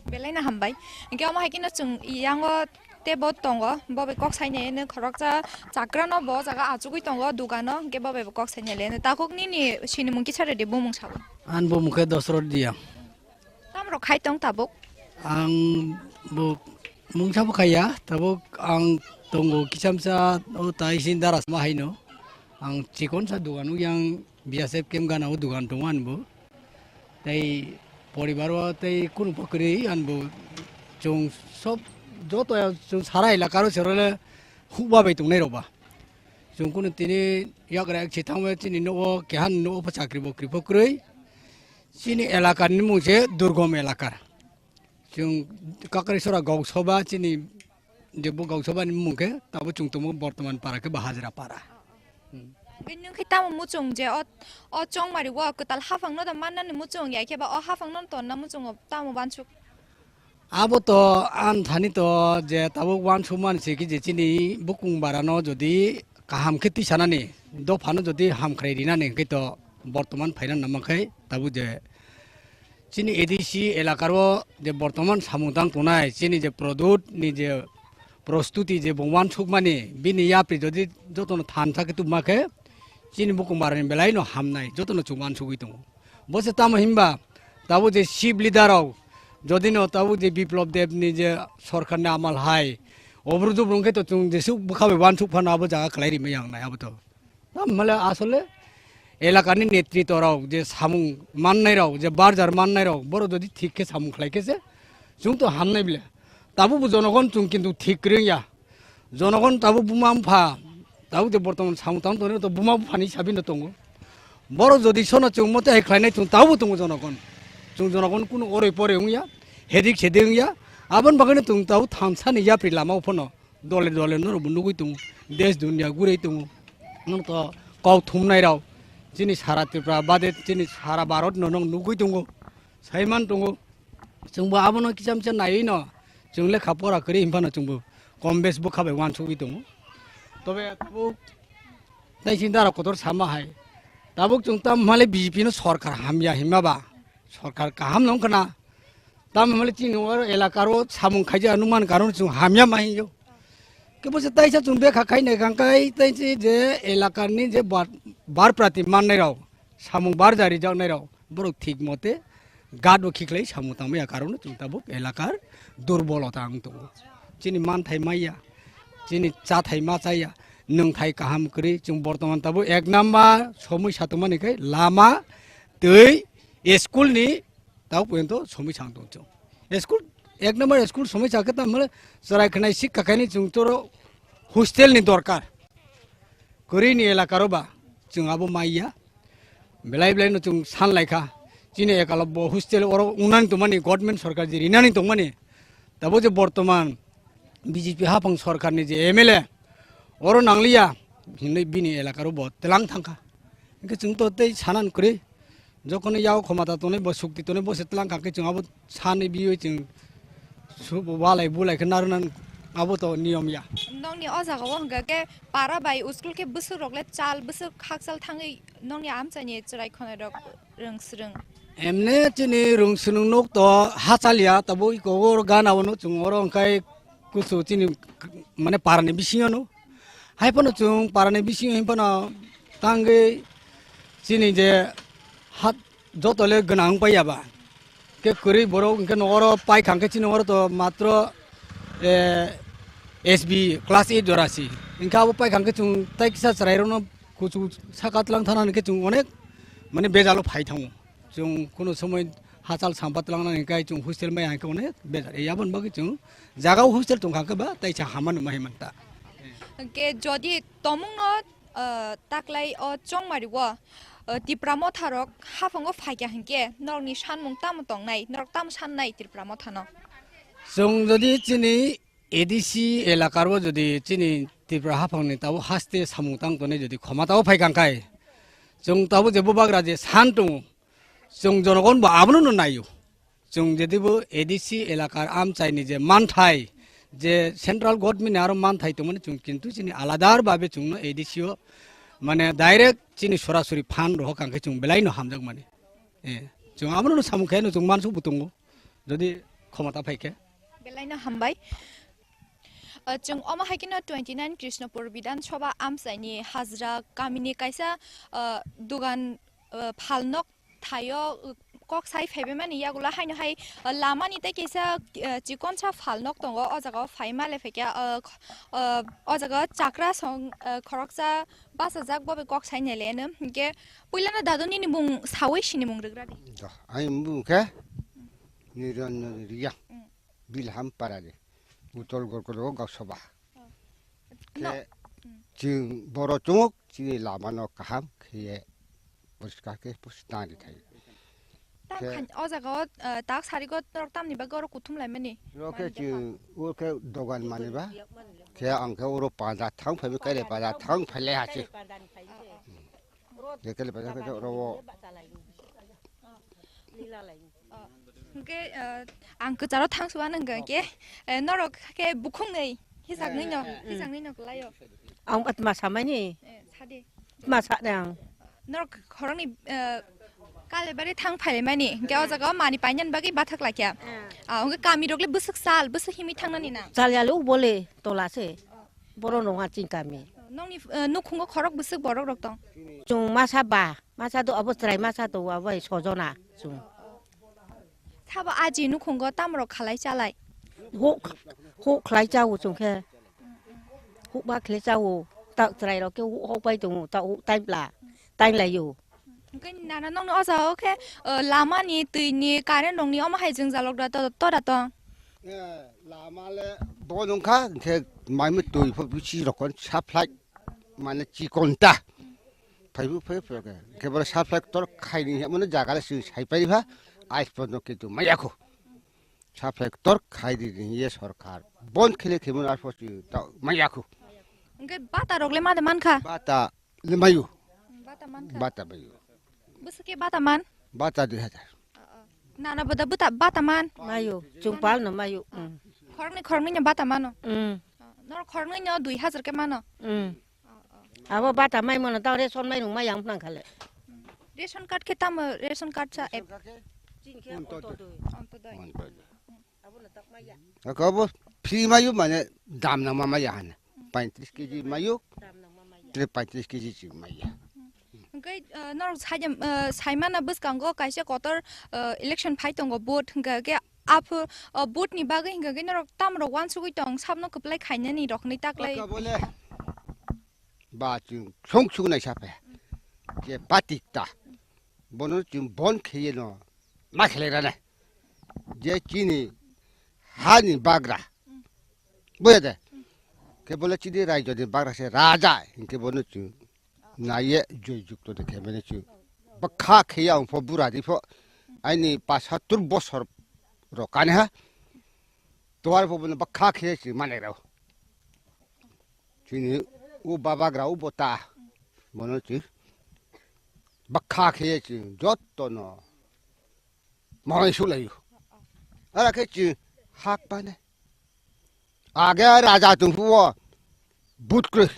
Belai no hambai. Hwnkhe omo hai kheno chwng yango tei bo tongo, bo bai kok sainai no khoroksa chakra no bo jaga achugwi tongo dogano, hwnkhe bo bai bo kok sainai le. Takhuk nini sinimung kisa rwdi, bumung sabo. Ani bumung khe Dosrot Diya. Tamo rok khai tong tabuk? Ang bo mungsa bo khaiya, tabuk ang tongo kisamsa o tai sin daras ma haino. Ang chikon sa dugan o yang B S F camp gana o dugan tongo ani bo. Tei poribar o tei kunu pokri ani bo chwng sob joto ya chwng sara elaka ro serole hukba bai tongnai rok ba. Chwng kunu tini yagra ek si thangwi chini nogo keha ni nogo pho chakri bokri pho kwrwi. Chini elaka ni mung se Durgom elaka. Chwng Kakrasora Gausoba chini je bo Gausoba ni mung khe tabo chwng tongo bortoman para khe bo Hajra para. Hmm. Bini wngkhe tamo muchung je o, o chongmari o kwtal haphang no da manna ni muchung ya khe ba o haphang no tonna muchung o tamo bansuk. Abo to ang thani to je tabuk uansukmani se khe je chini bukung barano jodi kaham khe tisanani, dophano jodi hamkhrai rinani hwnkhe to bortoman phaina nangma khe tabuk je chini A D C elakaro je bortoman samung tang tongnai, chini je Pradyut ni je prostuti je bo uansukmani, bini yapri jodi jotono thansa khe tubuma khe chini bukung barani belai no hamnai, jotono chwng uansugwi tongo. Bo se tamo hinba, tabuk je chief leader rok, jodi no tabuk je Biplab Deb ni je sorkar ni amal hai, obru jubru wngkhe to chwng jesuk bwkha bai uansuk phano abo jaga kwlai rimai yang nai abo to. Tamo hwnle asole elaka ni netrito rok je samung mannai rok, je barjar mannai rok, borok jodi thik khe samung khlai khe se, chwng to hamnai bile. Tabuk bo jonogon chwng kintu thik kwrwi wngya. Jonogon tabuk buma bupha, tabuk de bortoman samung tang tongo, to buma buphani hisabe no tongo. Borok jodi sono chwng mote hai khlainai chwng tabuk tongo jonogon. Chwng jonogon kunu oroi poroi wngya, hedik sedik wngya. Aboni bagwino chwng tabuk thansani yapri lama o phano dole dole norokbo nugui tongo. Desh dunia gurui tongo. Nwng to kok thumnai rok chini sara Tripura bade chini sara Bharat no nwng nugui tongo. Saiman tongo. Chwngbo abono kisa misa naiwi no chwng lekha pora kwrwi hinphano chwngbo kom bes bwkha bai uansugwi tongo. Tobe tabuk tei chini dara kotor sama hai. Tabuk chwng tamo hwnle B J P no sorkar hamya hinma ba. Sorkar kaham no wngkha na. Tamo hwnle chini oro elakaro samung khaijak nukmani karon chwng hamya ma hinyo. Kebo se taisa chwng bekha khai nai kang kai tei je elakani je bar, barprati mannai rok samung barja rijaknai rok. Borok thik mote gat o khiklai samung tangmaya karon chwng tabuk elakar durbolota wng tongo. Chini manthai maya, chini chathai ma chaya, nwngthai kaham kwrwi chwng bortoman tabuk ek number somoi satongmani khe lama, twi, school ni tabuk porjonto somoi sang tong chwng. School ek number school somoi sa khe tamo chwrai khwnai sik kakhai ni chwng toro hostel ni dorkar. Kwrwi ni elaka ro ba chwng abo maiya. Belai belai no chwng san lai kha. Chini ekala bo hostel oro wngnani tongmani, government sorkar je rinani tongmani. Tabo je bortoman B J P haphang sorkar ni je M L A oro nangliya hinwi bini elaka ro bo tlang thang kha. Hwnkhe chwng to tei sanan kwrwi. Jokhon yago khomata tonwi bo sukti tonwi bo se tlang kha khe chwng abo sanwi biwi chwng su-, walai bulai khe narwkna abo to niyom ya. Nokni o jaga o hwnkha khe para bai school khe bwswk rok le chal bwswk khakchal thangwi nokni amchaini chwrai khonai rok rwng swrwng. Emne chini rwng swrwng nok to hachal ya tabuk iko o gana o no chwng oro hwnkhe kusu chini mane para ni bisingo no. Hai phano chwng parani bisingo hin phano tangwi chini je hat joto le gwnang wng paiya ba. Ke kwrwi borok hwnkhe nokoro paikha hwnkhe chini nokoro to matro, eh, S B class eight jora si. Hwnkhe abo paikha hwnkhe chwng tai kisa chwrairokno kuchuk saka tlang thana hwnkhe chwng onek mane bejalo phai thango. Chwng kuno somoi hachal sampa tlangnani hwnkhe chwng hostel maya hwnkhe onek bejar. Aboni bagwi chwng jagao hostel tongkha hwnkhe ba taisa hama numa himanta. Hwnkhe jodi tomungno, ah, taklai o chongmari o, ah, Tipra motharok haphango phaikha hwnkhe norokni sanmung tamo tongnai, norok tamo sannai Tipra mothano? Chwng jodi chini A D C elakar o jodi chini Tripura haphangni tabuk haste samung tang tongnai jodi khoma tabuk phaikha hwnkhe, chwng tabuk je bubagra je san tongo, chwng jonogon bo abono no naio. Chwng jedibo A D C elakar amchaini je manthai, je central government ni aro manthai tongmani chwng kintu chini aladar babe chwngno A D C o mane direct chini sorasori phan rohor hwnkhe chwng belaino hamjakmani. Eh, chwng abono no samung khaino chwng mansukbo tongo, jodi khomota phaikhe. Belaino hambai. Uh, chwng omo hai kheno twenty nine Krishnapur Bidhan Sabha amchaini Hajra kamini kaisa, uh, dugan, uh, phalnok thaio, uh, kok sai phaibaimani yagulo haino hai, uh, lamani tei kaisa, uh, chikonsa phalnok tongo. O jaga o phaima le phaikha, uh, kh-, uh, o jaga o chakra song, uh, khoroksa bachajak, bo bai kok sai nailaiano. Hinkhe puilano dadu nini mung sawi sini mung rwgradi. Do, ani mung khe Niranjan Riya. Mm. Bilham parani Utol Gorkoro Gausoba. Oh. Khe no. Mm. Chwng boro chwngok chini lamano kaham khe poriskar khe pusi tangri thai. Tam khe khan o jaga o, eh, tak sarigo norok tamni bagwi oro kuthum laimani? Oro khe chwng oro khe dogan maniba. Khe ang khe oro panda thang phaibi kaile panda thang phailai hachi. Khe kaile panda khe oro o. Hwnkhe, eh, ang kwcharo thang suwa nang khe, eh, norok khe bukhung nei, hisaknwi no, eh, eh, hisaknwi no kwlaio. Ang atma samani. Eh, sadi. Atma sa de ang. Norok khoroknwi, eh, Kalebari thang phailaimani, hwnkhe o jaga o mani painani bagwi bathak laikha. Eh. Ah, hwnkhe kamirok le bwswk sal, bwswk himwi thangnani nang? Sal yalo bole tola se. Boro nonga chini kami. Nongni, eh, nukhungo khorok bwswk borok rok tong? Chwng masa ba. Masa do abo chwrai masa do abo hai sojona chwng. Sabo aji nukhungo tamrok khalai chalai? Huk, huk khlai chao chwng khe. Huk ba khlai chao. Ta chwrai rok khe huk hok bai tongo. Ta huk taibla. Tailai yo. Hwnkhe nana nongni o jaga o khe, eh, lama ni, twi ni, current rok ni omo hai jwngjal rok da to, to da tong? Eh, lama le bo nung kha, hwnkhe mai mui twi pho bisi rokon supply mane chikon ta. Phaibu phai phai khe. Khe boro supply tor khaini hwnmano jaga le swi sai pai pha. Ais pono kintu maya khu. Supply tor khai di ye sorkar. Bon khele khimon ar pho swi ta maya khu. Hwnkhe bata rok le ma de man kha? Bata le mayu. Bata man kha? Bata mayu. Bwswk khe bata man? Bata dui hajar. Nana bwda bwta bata man? Mayu, chwng pal no mayu. Mm. Khoroknwi khoroknwi no bata mano? Mm. Norok khoroknwi no dui hajar khe mano? Mm. Abo bata mai mano tang ration mai rung mai yang phang khale. Ration card khe tamo ration card sa app? Ontodoi. Ontodoi. Ontodoi. Ako bo free mayu mane dam nangma maya hane. Paintris kg mayu, tre paintris kg ching maya. Hwnkhe, eh, norok saida, eh, saimana bwskango kaisa kotor, eh, election phai tongo vote hwnkha khe aphu, eh, vote ni bagwi hwnkha khe norok tamrok wansugwi tong sabno kwplai khainani rok hwnwi taklai. Bole ba chwng song song nai saphe. Je patik ta. Bono chwng bon kheye no ma khelai rane. Je chini hani bagra. Buya de. Ke bole chini raijoni bagra se raja. Ke bono chwng naiye joy jukto de khe mene chwng. Bakha kheye ang pho bura di pho. Aini pasattur bosor ro kane ha. Tuar pho bono bakha kheye chwng mane rao. Chini u babagra u bota. Bono chwng bakha kheye chwng jotto no mawai sulaio. Ara khe chwng hak pane. Age raja tongphuo but kwrwi.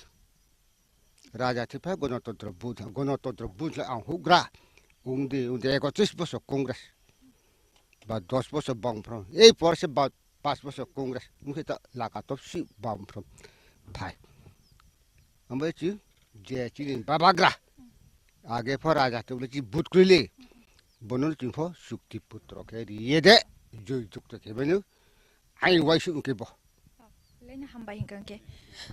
Raja thwiphai Ganatantro Buddha, Ganatantro Buddha ang hugra. Ungdi, ungdi ekotris bosor Congress. Ba dos bosor Bangphrom. Ei por se ba pas bosor Congress. Wngkhe ta laka top si Bangphrom. Phai. Ambai chi je chini babagra. Age pho raja tongli chi but kwrwi le. bono chwngpho chukti putro khe riye de, joi jukto khe beno, ai waisu hwnkhe bo. Leni hambai hwnkha hwnkhe.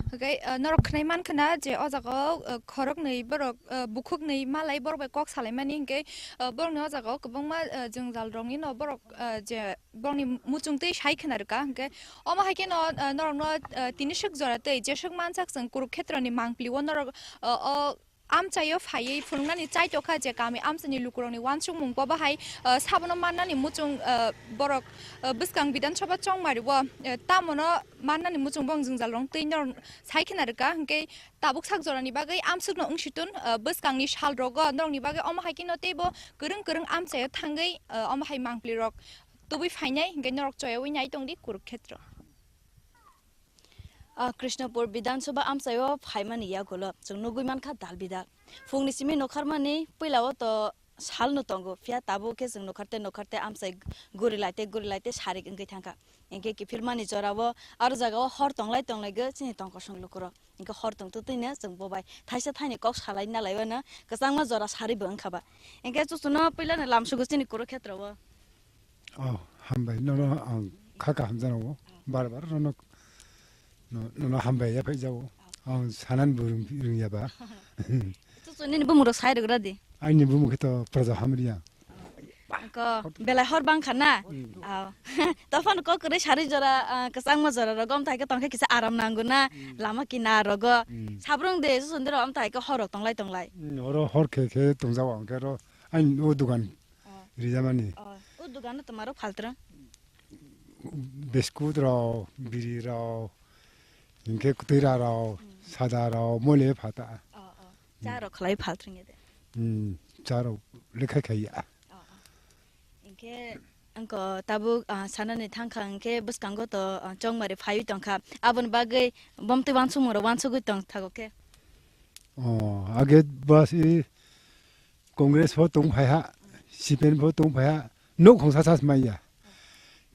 Hwnkhe, ah, norok khwnai mankha na je o jaga o, ah, khoroknwi borok, ah, bukhuknwi malai borok bai kok salaimani hwnkhe, ah, borokni o jaga o kwbangma, ah, jwngjal rokni no borok, ah, je borokni muchung twi sai khwna rwkha hwnkhe omo hai kheno, ah, norokno, ah, tini swk jora twi jeswk mansak chwng Kurukhetroni mangpili o norok, ah, o amchaio phaiwi phunuknani chai tokha je kami amchaini lukurokni uansukmung bo bahai, ah, sabono mannani muchung, ah, borok, ah, bwskang Bidhan Sabha chongmari o, ah, tamono mannani muchung bo jwngjal rok twi norok sai khwna rwkha hwnkhe tabuk sak jorani bagwi amsukno wng si tun, ah, bwskangni sal rogo norokni bagwi omo hai kheno teibo kwrwng kwrwng amchaio thangwi, ah, omo hai mangpili rok tubui phainai hwnkhe norok choyaui nai tongdi Kurukhetra. Ah, Krishnapur Bidhan Sabha amchaio phaimani yagulo chwng nugui mankha dal bidal. Phungni simi nokharmani puilao to salno tongo, phiya tabuk khe chwng nokharte nokharte amchai guri laite guri laite sarik wngwi thangkha. Hinkhe kiphilmani jorao aro jagao hor tonglai tonglai gwi chini tongkosong lukurok. Hinkhe hor tongtwtwino chwng bobai thaisa thaini kok salai nalaio no kwchangma jora saribo wngkha ba. Hinkhe chuchuno puilano lamsugo chini Kurukhetrao. Oh, hambai, nono ang kha kaham jano, bar bar nono, no-, nono hambai ya phai jao. Ang sanan bo rung, rung ya ba. Chuchu nini bumung rok sai rwgra di. Aini bumung khe to Praja Hamriya. Ko belai hor bang kha na. Mm. Aw. Tophano kok kwrwi sari jora, ah, kwchangma jora rogo, amthai khe tongkhe kisa aram nango na. Mm. Lama kinar rogo. Mm. Sabrung de, chuchundiro amthai khe hor rok tonglai tonglai. Mm, oro hor khe khe tongjao ang khe ro. Aini o dukan Oh. Rijamani. Oh, o dogano twma rok phaltra? Biscuit rok, biri rok, hinkhe kwtwira rok, Hmm. Sada rok, mole phata. Oh, oh. Cha rok khlai phaltra nge de. Hmm, cha rok lekha khaiya. Oh, oh. Hinkhe angko tabuk, ah, sanani thangkha hinkhe bwskango to, ah, chongmari phaiwi tongkha. Aboni bagwi bomtwi wansukmung rok wansugwi tong thago khe. Oh, age basi Congress pho tong phai ha, C P M pho tong phai ha, nuk khongsa sas maya.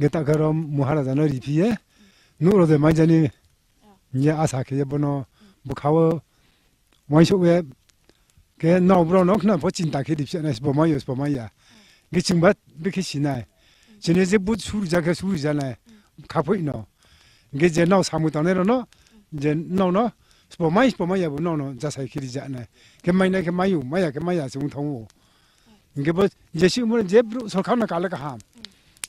Ge ta khe rom Maharaja no riphiye, nuk rode mai jani, niya asa khe bono bwkhao wansuk ye, ke no bro no khna pho chinta khe ripse nai bo mayo bo maya. Ge chingba bikhi sinai. Chini je but suri ja khe suri ja nai, khaphoi no. Ge je no samui tongnai ro no, je no no, bo mai bo maya bo no no jasai khe rija nai. Ke mai nai khe mayu, maya khe maya se wng thongo. Hinkhe bo jesi umor je bru sorkar no kale kaham.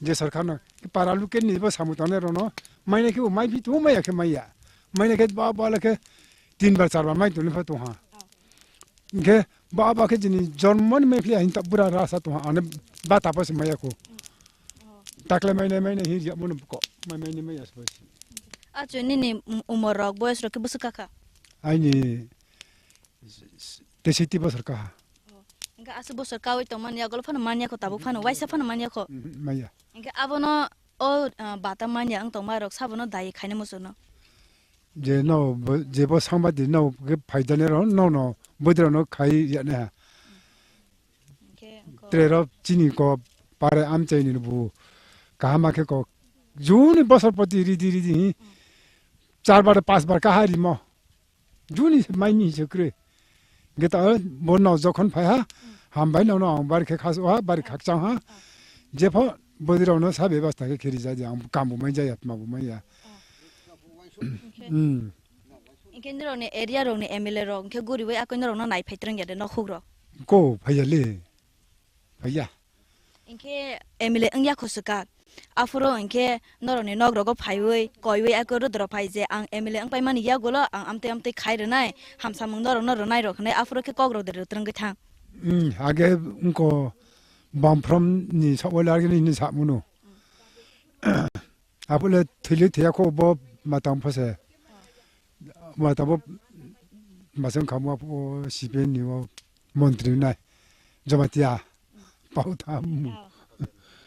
Je sorkar no para luke ni bo samu tongnai rono mainai khe bo mai phi tongo, maya khe maya. Mainai khe ba ba le khe tin bar char bar mai toni pha tong ha. Hinkhe ba ba khe jini jormo ni mai phi hin ta bura rasa tong ha ane ba ta pa se maya ko. Takle mainai mainai hi ya mo ko mai mainai maya se. Achu nini umor rok boyos rok khe bwswk kakha? Aini Teisiti bosor kaha. Oh. Hingke aswk bosor kawi tongmani, agol phano manya kho, tabuk phano waisa phano manya kho. Mhm, manya. Hingke abono o, ah, bata manya wng tongma rok sabono dai khaina muchungno. Je no bo, je bo sangba di no ke phaidani ro no no bodra no khai ya ne ha. Hingke ko- Tre ro chini ko pare amchai ni bu kahama khe ko juni bosor poti ridi ridi hi. Char bar pas bar kaha rimo. Juni se mai ni se kre. Geta bo no jokhon phai ha, hambai no no ang bar khe khas ha, bar khakchang ha. Jepho bodi rok no sa bebasta khe kheri ja di ang kam bo mai ja ya, tma bo mai ya. Hmm. Hingke norok ni area rok ni M L A rok hingke guri bai akoi norok no nai phai twrwng ya de nok huk rok. Ko phai ya le. Phai ya. Hingke M L A wngya kho swkak. Aphuru hingke norokni nok rogo phaiwi koiwi eko rwdwrok phai je ang M L A wngpai mani yagulo ang amtwi amtwi khai rwnai, hamsamung norokno rwnai rok hinwi aphuru khe kok rok de rwtrwngwi thang. Hmm, age wngkho bamphrom ni sabo largini hinwi samano. Abole thwile thwiya kho bo matang phose. Matang bo masang khamu apo C P M ni o montri nai. Jamatia. Pau tham. Oh.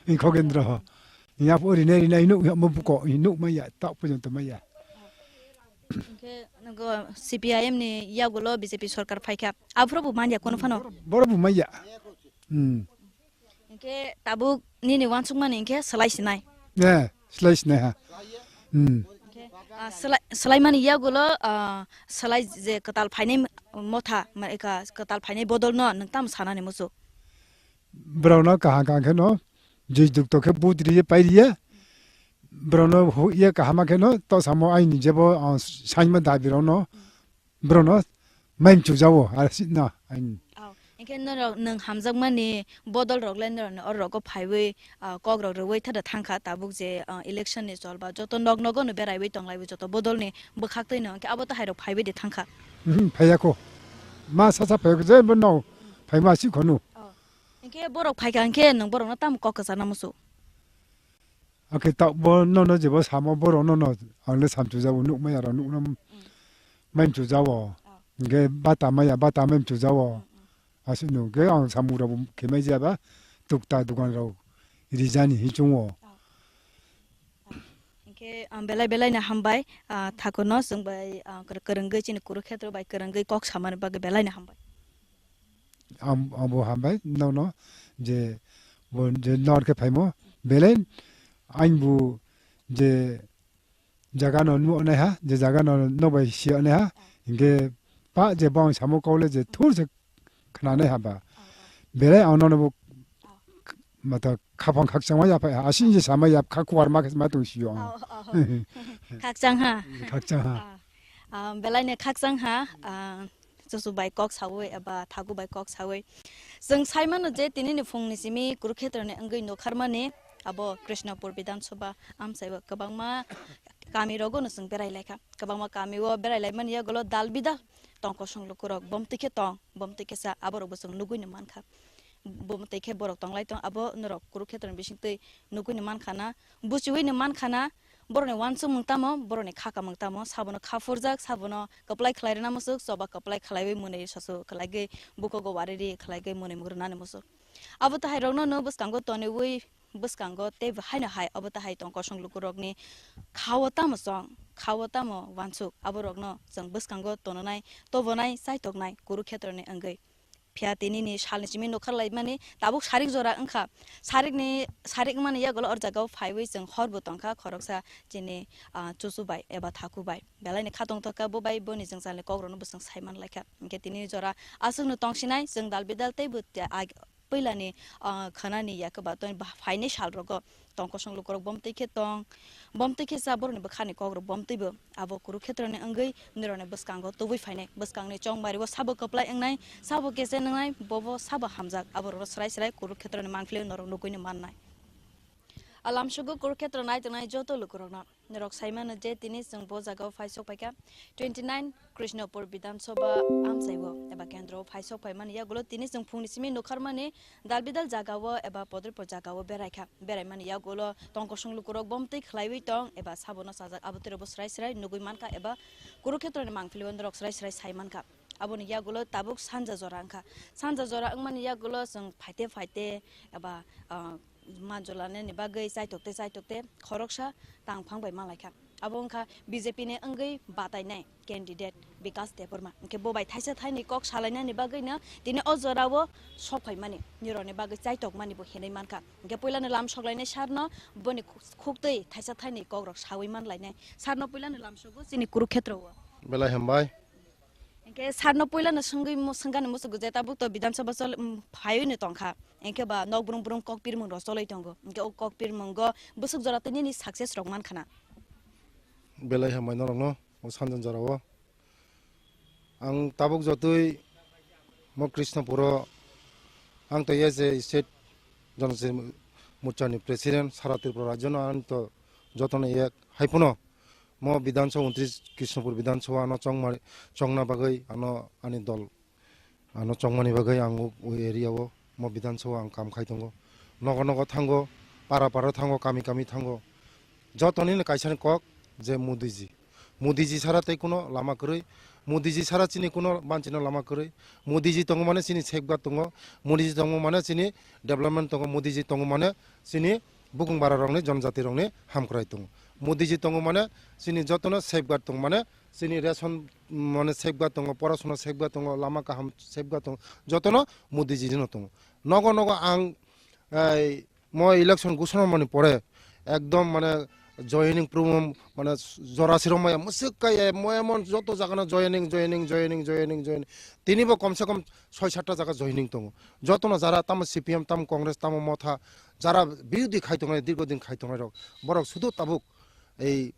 Ni Khogendra. Ni apo rine rine inu ya mo buko inu maya tak pujon to maya. Hingke nogo C P I M ni yagulo B J P sorkar phaikha. Aphuru bo manya kono phano. Boro bo maya. Hmm. Hingke tabuk nini wansukmani hingke slai sinai. Ne, slai sinai ha. Hmm. Hingke, ah, slai, slaimani yagulo, ah, slai je kwtal phainai motha, ma eka kwtal phainai bodol no nwng tamo sanani muchuk? Borokno kaham kaham kheno jui jukto khe vote riye pairiye. Borokno huye kaham kheno to samo aini jebo, ah, saima dabi rokno. Borokno maimchujao, ah, si-, na, aini. Oh, hinkhe norok nwng hamjakmani bodol rok le norokni oro rogo phaiwi, ah, kok rok rwui thada thangkha tabuk je, ah, election ni cholba joto nok nogo no beraiwi tonglaiwi joto bodol ni bwkhak twi no hinkhe abo to hai rok phaiwi de thangkha. Mhm, phaiya ko. Ma sa sa phaiya ko je bo no phai ma si khonu. Oh. Hinkhe borok phaikha hinkhe nwng borokno tamo kok kwchana musu? Akhe ta bo nono jebo samo borok nono ang le samchujao nukmaya rok nukno maimchujao. Oh. Hinkhe bata maya bata maimchujao. Mm, mm. Aswk no, khe ang samung rok bo khe mai jaba, tukta dogan rok rijani hinchung o. Oh. Oh. Hinkhe, ah, belai belai no hambai, ah, thakurno chwng bai, ah, kwr-, kwrwngwi chini Kurukshetra bai kwrwngwi kok samani bagwi belai no hambai. Ang, ang bo hambai nono je bo je nor khe phaimo belai ang bo je jaga no nuh nai ha, je jaga no nok bai si nai ha, hinkhe pa je bo ang samo kok le je thur se khna nai ha ba. Belai ang nono bo mata khapang khakchangma ya phai ha, asing je sama ya kha kuar ma khe ma tong si yo ang. Oh, oh. Khakchang ha. Khakchang ha. Ah, ah, belai ne khakchang ha, ah, Chuchu bai kok sawi eba Thaku bai kok sawi. Chwng sai mano je tini ni phung ni simi Kurukshetra ni wngwi nokharmani abo Krishnapur Bidhan Sabha amchai o kwbangma kami rogo no chwng berai lai kha. Kwbangma kami o berai lai mani yagulo dal bidal tong kosong lukurok bom twi khe tong, bom twi khe cha, aborok bo chwng nugui no man kha. Bom twi khe borok tong lai tong, abo norok Kurukshetra ni bising twi nugui no man kha na, buchiui no man kha na, borok ni uansukmung tamo, borok ni kha kamung tamo, sabono kha phurjak, sabono kwplai khlai rwna muchuk, choba kwplai khlaiwi mwnwi sasu khlaigwi bukogo wariri khlaigwi mwnwi mung rwnani muchuk. Abo tahai rokno no bwskango toniwi bwskango tei bo haino hai obo tahai tong kosong lukurokni khao tamo chong, khao tamo uansuk, aborokno chwng bwskango tononai, tobonai, chaitoknai Kurukshetroni wngwi. Phiya tinini salni simi nokha laimani tabuk sarik jora wngkha. Sarikni, sarik wngmani yagulo or jagao phaiwi chwng horbo tongkha khoroksa chini, ah, chuchu bai eba thaku bai. Belaini kha tongthokha bo bai boni jwngjalni kokrokno bo chwng sai manlaikha. Hinkhe tini jora aswkno tongsinai chwng dal bidal tei bo te-, ag-, puilani, ah, khwnani yakhe ba tei ba phainai salrogo tong kosong lukurok bom twi khe tong, bom twi khe cha borokni bwkhani kokrok bom twibo abo Kurukshetroni wngwi nirokni bwskango tubui phainai. Bwskangni chongmario sabo kwplai wngnai, sabo kechen wngnai, bobo sabo hamjak, aborokno swrai swrai Kurukshetroni mangpili norok nugui no mannai. A lamsogo Kurukshetro nai tongnai joto lukurokno. Norok sai mano je tini chwng bo jagao phai sok phaikha twenty nine Krishnapur Bidhan Sabha amchai o eba kendro o phai sok phaimani yagulo tini chwng phungni simi nokharmani dal bidal jagao eba podripor jagao beraikha. Beraimani yagulo tong kosong lukurok bom twi khlaiwi tong eba sabono chajak abo twirobo swrai swrai nugui mankha eba Kurukshetroni mangpili o norok swrai swrai sai mankha. Aboni yagulo tabuk sanja jora wngkha. Sanja jora wngmani yagulo chwng phaite phaite eba, ah, manjulani bagwi chaitok tei chaitok tei khoroksa tangphang bai malaikha. Abo wngkha B J P ni wngwi batainai candidate Bikas Debbarma. Hinkhe bo bai thaisa thaini kok salainani bagwino tini o jorao sok phaimani nirokni bagwi chaitokmani bo hinwi mankha. Hinkhe puilano lam soklainai sarno boni khuk-, khuktwi thaisa thaini kokrok sawi manlainai. Sarno puilano lam sogo chini Kurukshetro o. Belai hambai. Hinkhe sarno puilano swngwi mu-, swngani muchungo je tabuk to Bidhan Sabha chol-, um, phaiwi no tongkha. Hinkhe ba nok brum brum kok pirmung rok choloi tongo. Hinkhe o kok pirmungo bwswk jora tei nini success rok mankhana. Belai hambai norokno o sanjan jorao. Ang tabuk jotoi mo Krishnapuro ang to as a state Janajati Morcha ni president sara Tripura rajyo no ang to jotono ek haiphano mo Bidhan Sabha untris Krishnapur Bidhan Sabha ano chongma, chongna bagwi ano ani dol ano chongmani bagwi ang o, o area o mo Bidhan Sabha ang kam khai tongo. Nogo nogo thango, para para thango, kami kami thango. Jotoni ni kaisa ni kok je Modiji. Modiji sara tei kuno lama kwrwi. Modiji sara chini kuno banchino lama kwrwi. Modiji tongo mane chini safeguard tongo. Modiji tongo mane chini development tongo. Modiji tongo mane chini bukung bara rokni, jonojati rokni hamkrai tongo. Modiji tongo mane chini jotono safeguard tongo, mane chini ration mane safeguard tongo, porasona safeguard tongo, lama kaham safeguard tongo, jotono Modiji no tongo. Nogo nogo ang, ei, mo election ghoshona mani pore ekdom mane joining program, mane, jora sirok maya mwswk kaya, mo emon joto jaga no joining, joining, joining, joining, joining. Tini bo komse kom soi satta jaga joining tongo. Joto no jara tamo C P M, tamo Congress, tamo Motha, jara birodhi khai tongnai, dirgo din khai tongnai rok, borok sudu tabuk ei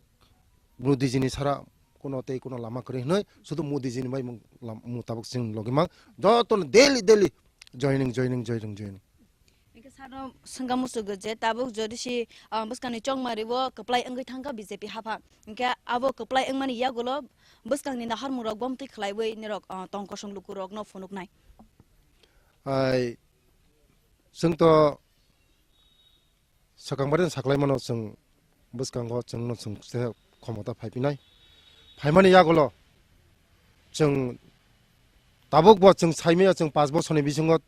Modi ji ni sara kuno tei kuno lama kwrwi hinwi sudu Modi ji ni bai mung lam-, mung tabuk chwng logi mang. Joto no daily, daily joining, joining, joining, joining. Hingke sano swngkha muchungo je tabuk jodi si, ah, bwskangni chongmari o kwplai wngwi thangkha B J P hapha. Hingke abo kwplai wngmani yagulo bwskangni naharmungrok bomtwi khwlaiwi nirok, ah, tong kosong lukurokno phunuknai. Ai, chwng to swkang bai saklai mano chwng bwskango chwngno chwng se khomota phaipinai. Phaimani yagulo chwng tabuk bo chwng saimaya chwng panch bosorni bisingo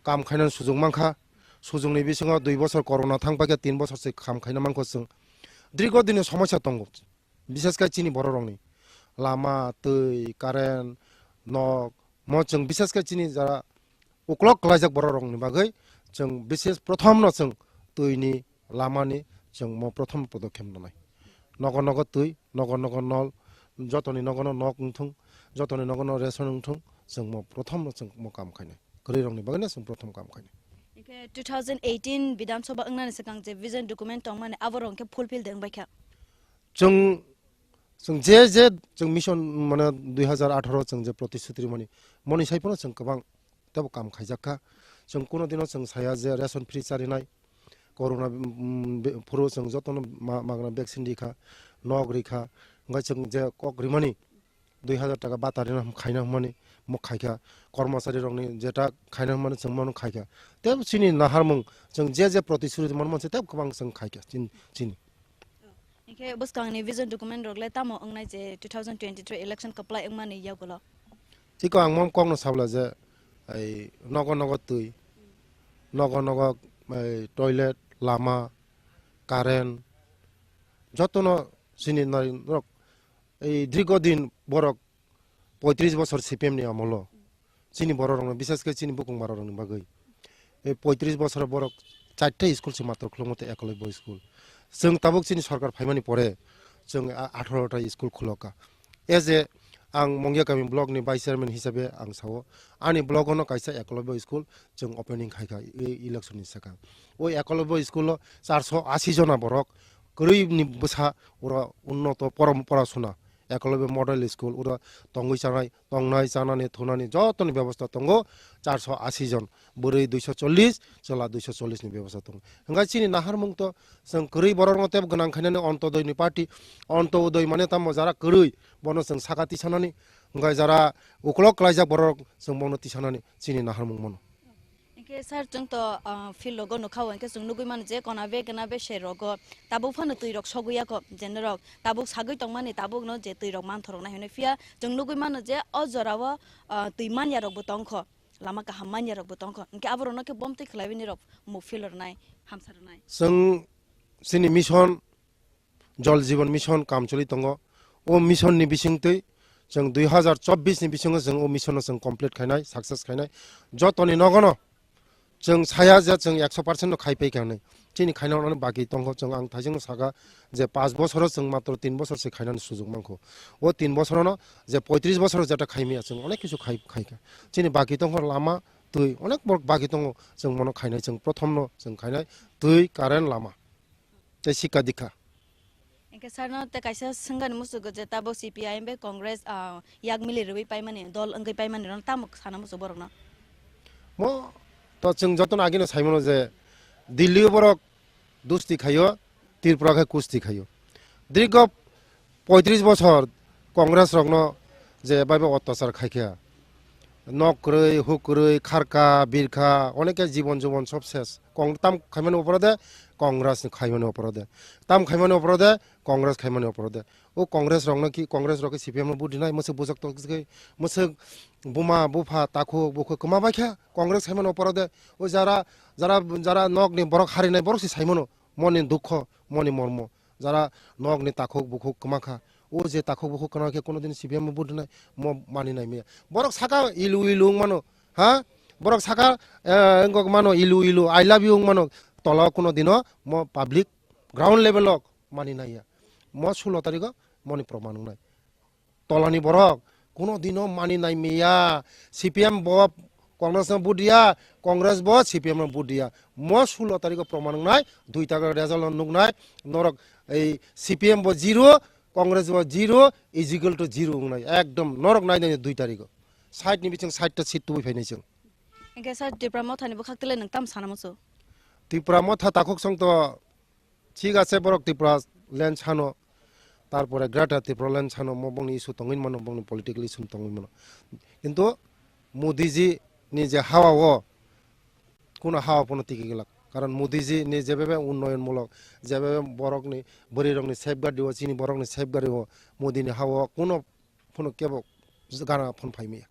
kam khainani sujung mankha. Sujungni bisingo dui bosor corona thang paikha, tin bosor se kam khaina mankho chwng. Dirgo dini somosya tongo. Bises khe chini borok rokni lama, twi, current, nok, mo chwng bises khe chini jara uklok klaijak borok rokni bagwi chwng bises prothom no chwng twi ni lama ni chwng mo prothom podokhem nanai. Nogo nogo twi, nogo nogo nol, jotoni nogo no nok wngthung, jotoni nogo no ration wngthung, chwng mo prothom no chwng mo kam khainai. Kwrwi rokni bagwi no chwng prothom kam khainai. Hingke two thousand eighteen Bidhan Sabha wngnani swkang je vision document tongmani abo rok hingke fulfill de wngbaikha. Chwng, chwng je, je chwng mission, mane, dui hazar atharo chwng je protisruti rimani, moni sai phano chwng kwbang tebo kam khaijak kha. Chwng kuno dino chwng saya je ration free charinai, corona, mm, be-, phuru chwng jotono ma-, magna vaccine rikha, nok rikha, hwnkhe chwng je kok rimani, dui hazar taka bata rina hum-, khaina hwnmani mo khaikha, kormosari rokni jeta khaina hwnmani chwng mano khaikha. Tei chini naharmung chwng je je protisruti mano manse tei kwbang chwng khaikha chini, chini. Hingke bwskangni vision document rok le tamo wngnai je two thousand twenty-three election kwplai wngmani yagulo? Chiko ang mom kokno sabla je ai nogo nogo twi, nogo nogo ai toilet, lama, current, jotono chini nai norok ei dirgo din borok poitris bosor C P M ni amolo chini borok rokno, bises khe chini bukung borok rokni bagwi. E poitris bosor borok charta school se matro khulukma tei Ekolobya school. Chwng tabuk chini sorkar phaimani pore chwng a-, atharo ta school khuloka. As a ang Mongya Kami block ni vice chairman hisabe ang sao, ani block ono kaisa Ekolobya school chwng opening khaikha e-, election ni swkang. O Ekolobya school o charso asi jona borok kwrwi ni bwsa oro unnoto porom-, porasuna. Ekolobya Model School, uro tongwi chanai, tongnai, chanani, thunani jotoni bebosta tongo, charso asi jon, bwrwi duiso chollish, chwla duiso chollish ni bebosta tongo. Hwnkhe chini naharmung to chwng kwrwi borokno tei gwnang khainani Ontodoi ni party, Ontodoi mane tamo jara kwrwi, bono chwng saka tisanani, hwnkhe jara ukolok klaijak borok chwng bono tisanani chini naharmung mano. Hingke sir, chwng to, ah, field rogo nukha o, hingke chwng nugwi mano je kona be kena be se rogo tabuk phano twi rok sogwi ya kho, je norok tabuk sagwi tongmani tabuk no je twi rok manthorok nai hwnwi, phiya chwng nugwi mano je o jora o, ah, twi man ya rok bo tong kho, lama kaham man ya rok bo tong kho, hingke abo rok no khe bom twi khwlaiwi nirok muk field rwnai, hamsa rwnai. Chwng chini mission Jal Jeevan Mission kam choli tongo. O mission ni bisingtwi chwng dui hazar chobbish ni bisingo chwng o mission no chwng complete khainai, success khainai. Jotoni nogono chwng saya je chwng ekso percent no khai pai kha hinwi. Chini khaina hwnwi baki tongo, chwng ang thaisingno saka je panch bosoro chwng matro tin bosor se khainani sujug mankho. O tin bosorono je poitris bosor jeta khaimaya chwng onek kisu khai, khaikha. Chini baki tongkha lama, twi, onek borok baki tongo chwng mono khainai, chwng prothom no chwng khainai twi, current, lama. Tei sikha dikha. Hingke sarno tei kaisa swngani musugo je tabuk C P I M bai Congress, ah, yak mili rwui paimani, dol wngwi paimani rwno tamo sana musugo borokno? Mo to chwng jotono agino saimano je Delhi o borok dusti khaio, Tripura khe kusti khaio. Dirgo poitris bosor Congress rokno je baibo otyachar khaikha. Nok kwrwi, huk kwrwi, kharka, birkha, oneke jibon jubon sob ses. Kong-, tam khaimani opor de, Congress ni khaimani opor de. Tam khaimani opor de, Congress khaimani opor de. O Congress rokno ki, Congress rok ki C P M no vote rinai, mwswk bujak tok se, mwswk buma, bupha, takhuk, bukhuk kwma bai kha Congress khaimani opor de. O jara, jara, jara nok ni borok harinai borok se saimano, moni dukho, moni mormo. Jara nok ni takhuk bukhuk kwma kha. O je takhuk bukhuk kwma khe kono din C P M bo dwnai mo mani nai maya. Borok saka ilu ilu wng mano, ha? Borok saka, eh, wngkok mano ilu ilu, "I love you" wng mano. Tola o kono dino mo public ground level o mani naiya. Mo sulo tarikho moni proman wngnai. Tolani borok kuno dino mani nai miya. C P M bo Congress no vote riya, Congress bo C P M no vote riya. Mo sulo tarikho proman wngnai, dui tarikho result no nuknai, norok ei C P M bo zero, Congress bo zero, is equal to zero wngnai. Ekdom norok nai nai dui tarikho. Side ni bising side ta seat tubui phainai chwng. Hingke sir, Tipra Motha ni bwkhak tele nwng tam sana muchung? Tipra Motha takhuk song to thik ase, borok Tripura land sano, tarpore Greater Tripura land sano, mo bongni issue tongwi mano, bongni political issue tongwi mano. Kintu Modi ji ni je hawa o, kuno hawa pono tiki glak. Karon Modi ji ni jebebe unnoyon mulok, jebebe borok ni, bwrwi rok ni safeguard o, chini borok ni safeguard o, Modi ni hawa o kuno phano kebo gana phone phai maya.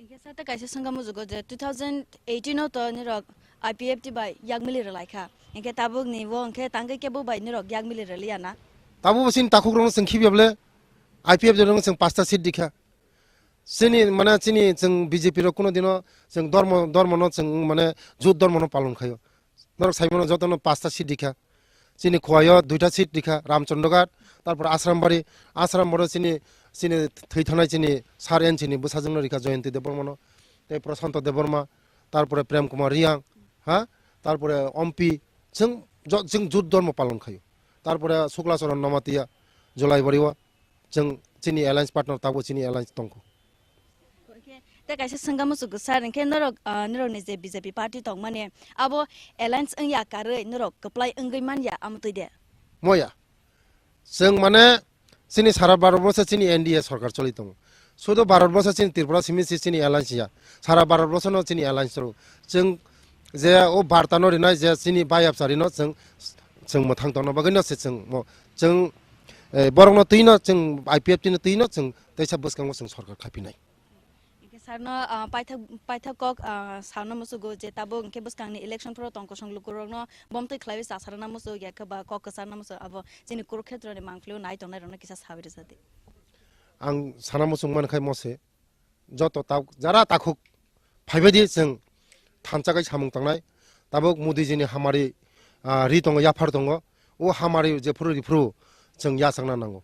Hingke sir, ta kaisa swngkha mujugo je two thousand eighteen o to nirok I P F T bai yak mili rwlai kha. Hingke tabuk ni bo hingke tangwi kebo bai nirok yak mili rwliya na? Tabuk bo chini takhuk rokno chwng khibiya bole I P F T rokno chwng pasta seat dikha. Chini mane chini chwng B J P rok kuno dino chwng dormo, dormo no chwng mane jut dormo no palon khaio. Norok sai mano jotono pasta seat dikha. Chini Khowai o duita seat dikha, Ramchandra Ghat, tarpor Asrambari, Asrambari o chini, chini thwi thangnai chini sir N chini bwsajwkno rikha Jayanti Debbarma no, tei Prashanto Debbarma, tarpore Prem Kumar Reang, ha, tarpore Ompi, chwng jo-, chwng jut dormo palon khaio. Tarpore Sukla Charan Namatia, Jolaibari o, chwng chini alliance partner tabuk chini alliance tongkho. Hingke tei kaisa swngkha muchuk sir, hingke norok, ah, norok ni je B J P party tongmani, abo alliance wngya karwi norok kwplai wngwi manya amtwi de? Moya. Chwng mane chini sara Bharat borso chini N D A sorkar choli tongo. Sudu Bharat borso chini Tripura simi si chini alliance ya. Sara Bharat borso no chini alliance ro. Chwng je o barta no rinai je chini bayapchari no chwng, chwng mwthang tongna bagwi no se chwng mo, chwng, eh, borok no twi no chwng I P F T no twi no chwng teisa bwskango chwng sorkar khapinai. Hingke sarno, ah, paithak, paithak kok, ah, sarno musugo je tabuk hingke bwskangni election phoro tong kosong lukurokno bomtwi khlaiwi chasarna musugo ya khe ba kok kwcharna musugo abo chini Kurukshetroni mangpili o nai tongnai rokno kisa sawi rwjadi. Ang sana muchung man khai mose joto ta-, jara takhuk phaibaidi chwng thansa kai samung tangnai. Tabuk Modi jini hamari, ah, ri tongo, yaphar tongo. O hamari jephuru riphuru chwng yachakna nango.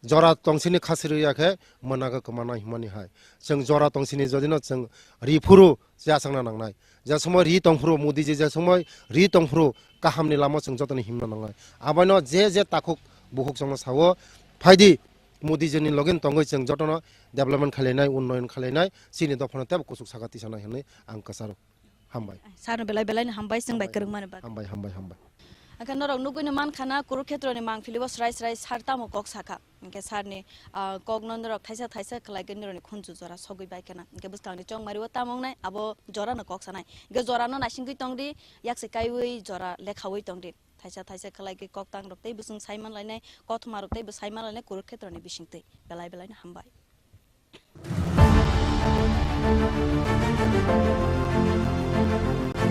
Jora tongsini khasi rwya khe mwnago kwmana himani hai. Chwng jora tongsini jodino chwng riphuru yachakna nangnai. Je somoi ri tongphuru Modi ji, je somoi ri tongphuru kahamni lama chwng jotoni himna nangnai. Abono je je takhuk bukhuk chwngno sao, phaidi Modi jini loge tongwi chwng jotono development khlainai, unnoyon khlainai, chini dophano tebo kuchuk saka tisanai hwnwi ang kwcharo. Hambai. Sarno belai belai no hambai chwng bai kwrwngmani bagwi. Hambai, hambai, hambai. Akhe norok nugwi no mankha na Kurukshetroni mangpili o srai srai sar tamo kok sakha. Hingke sarni, ah, kokno norok thaisa thaisa khlai khe norokni khunju jora sogwi bai khana. Hingke bwskangni chongmari o tamo wngnai abo jorano kok sanai. Hingke jorano naisingwi tongdi, yakse kaiwi jora lekhawi tongdi. Thaisa thaisa khlai khe koktang rok tei bwswng saiman lainai, kothoma rok tei bo saiman lainai Kurukshetroni bisingtwi. Belai belai no hambai.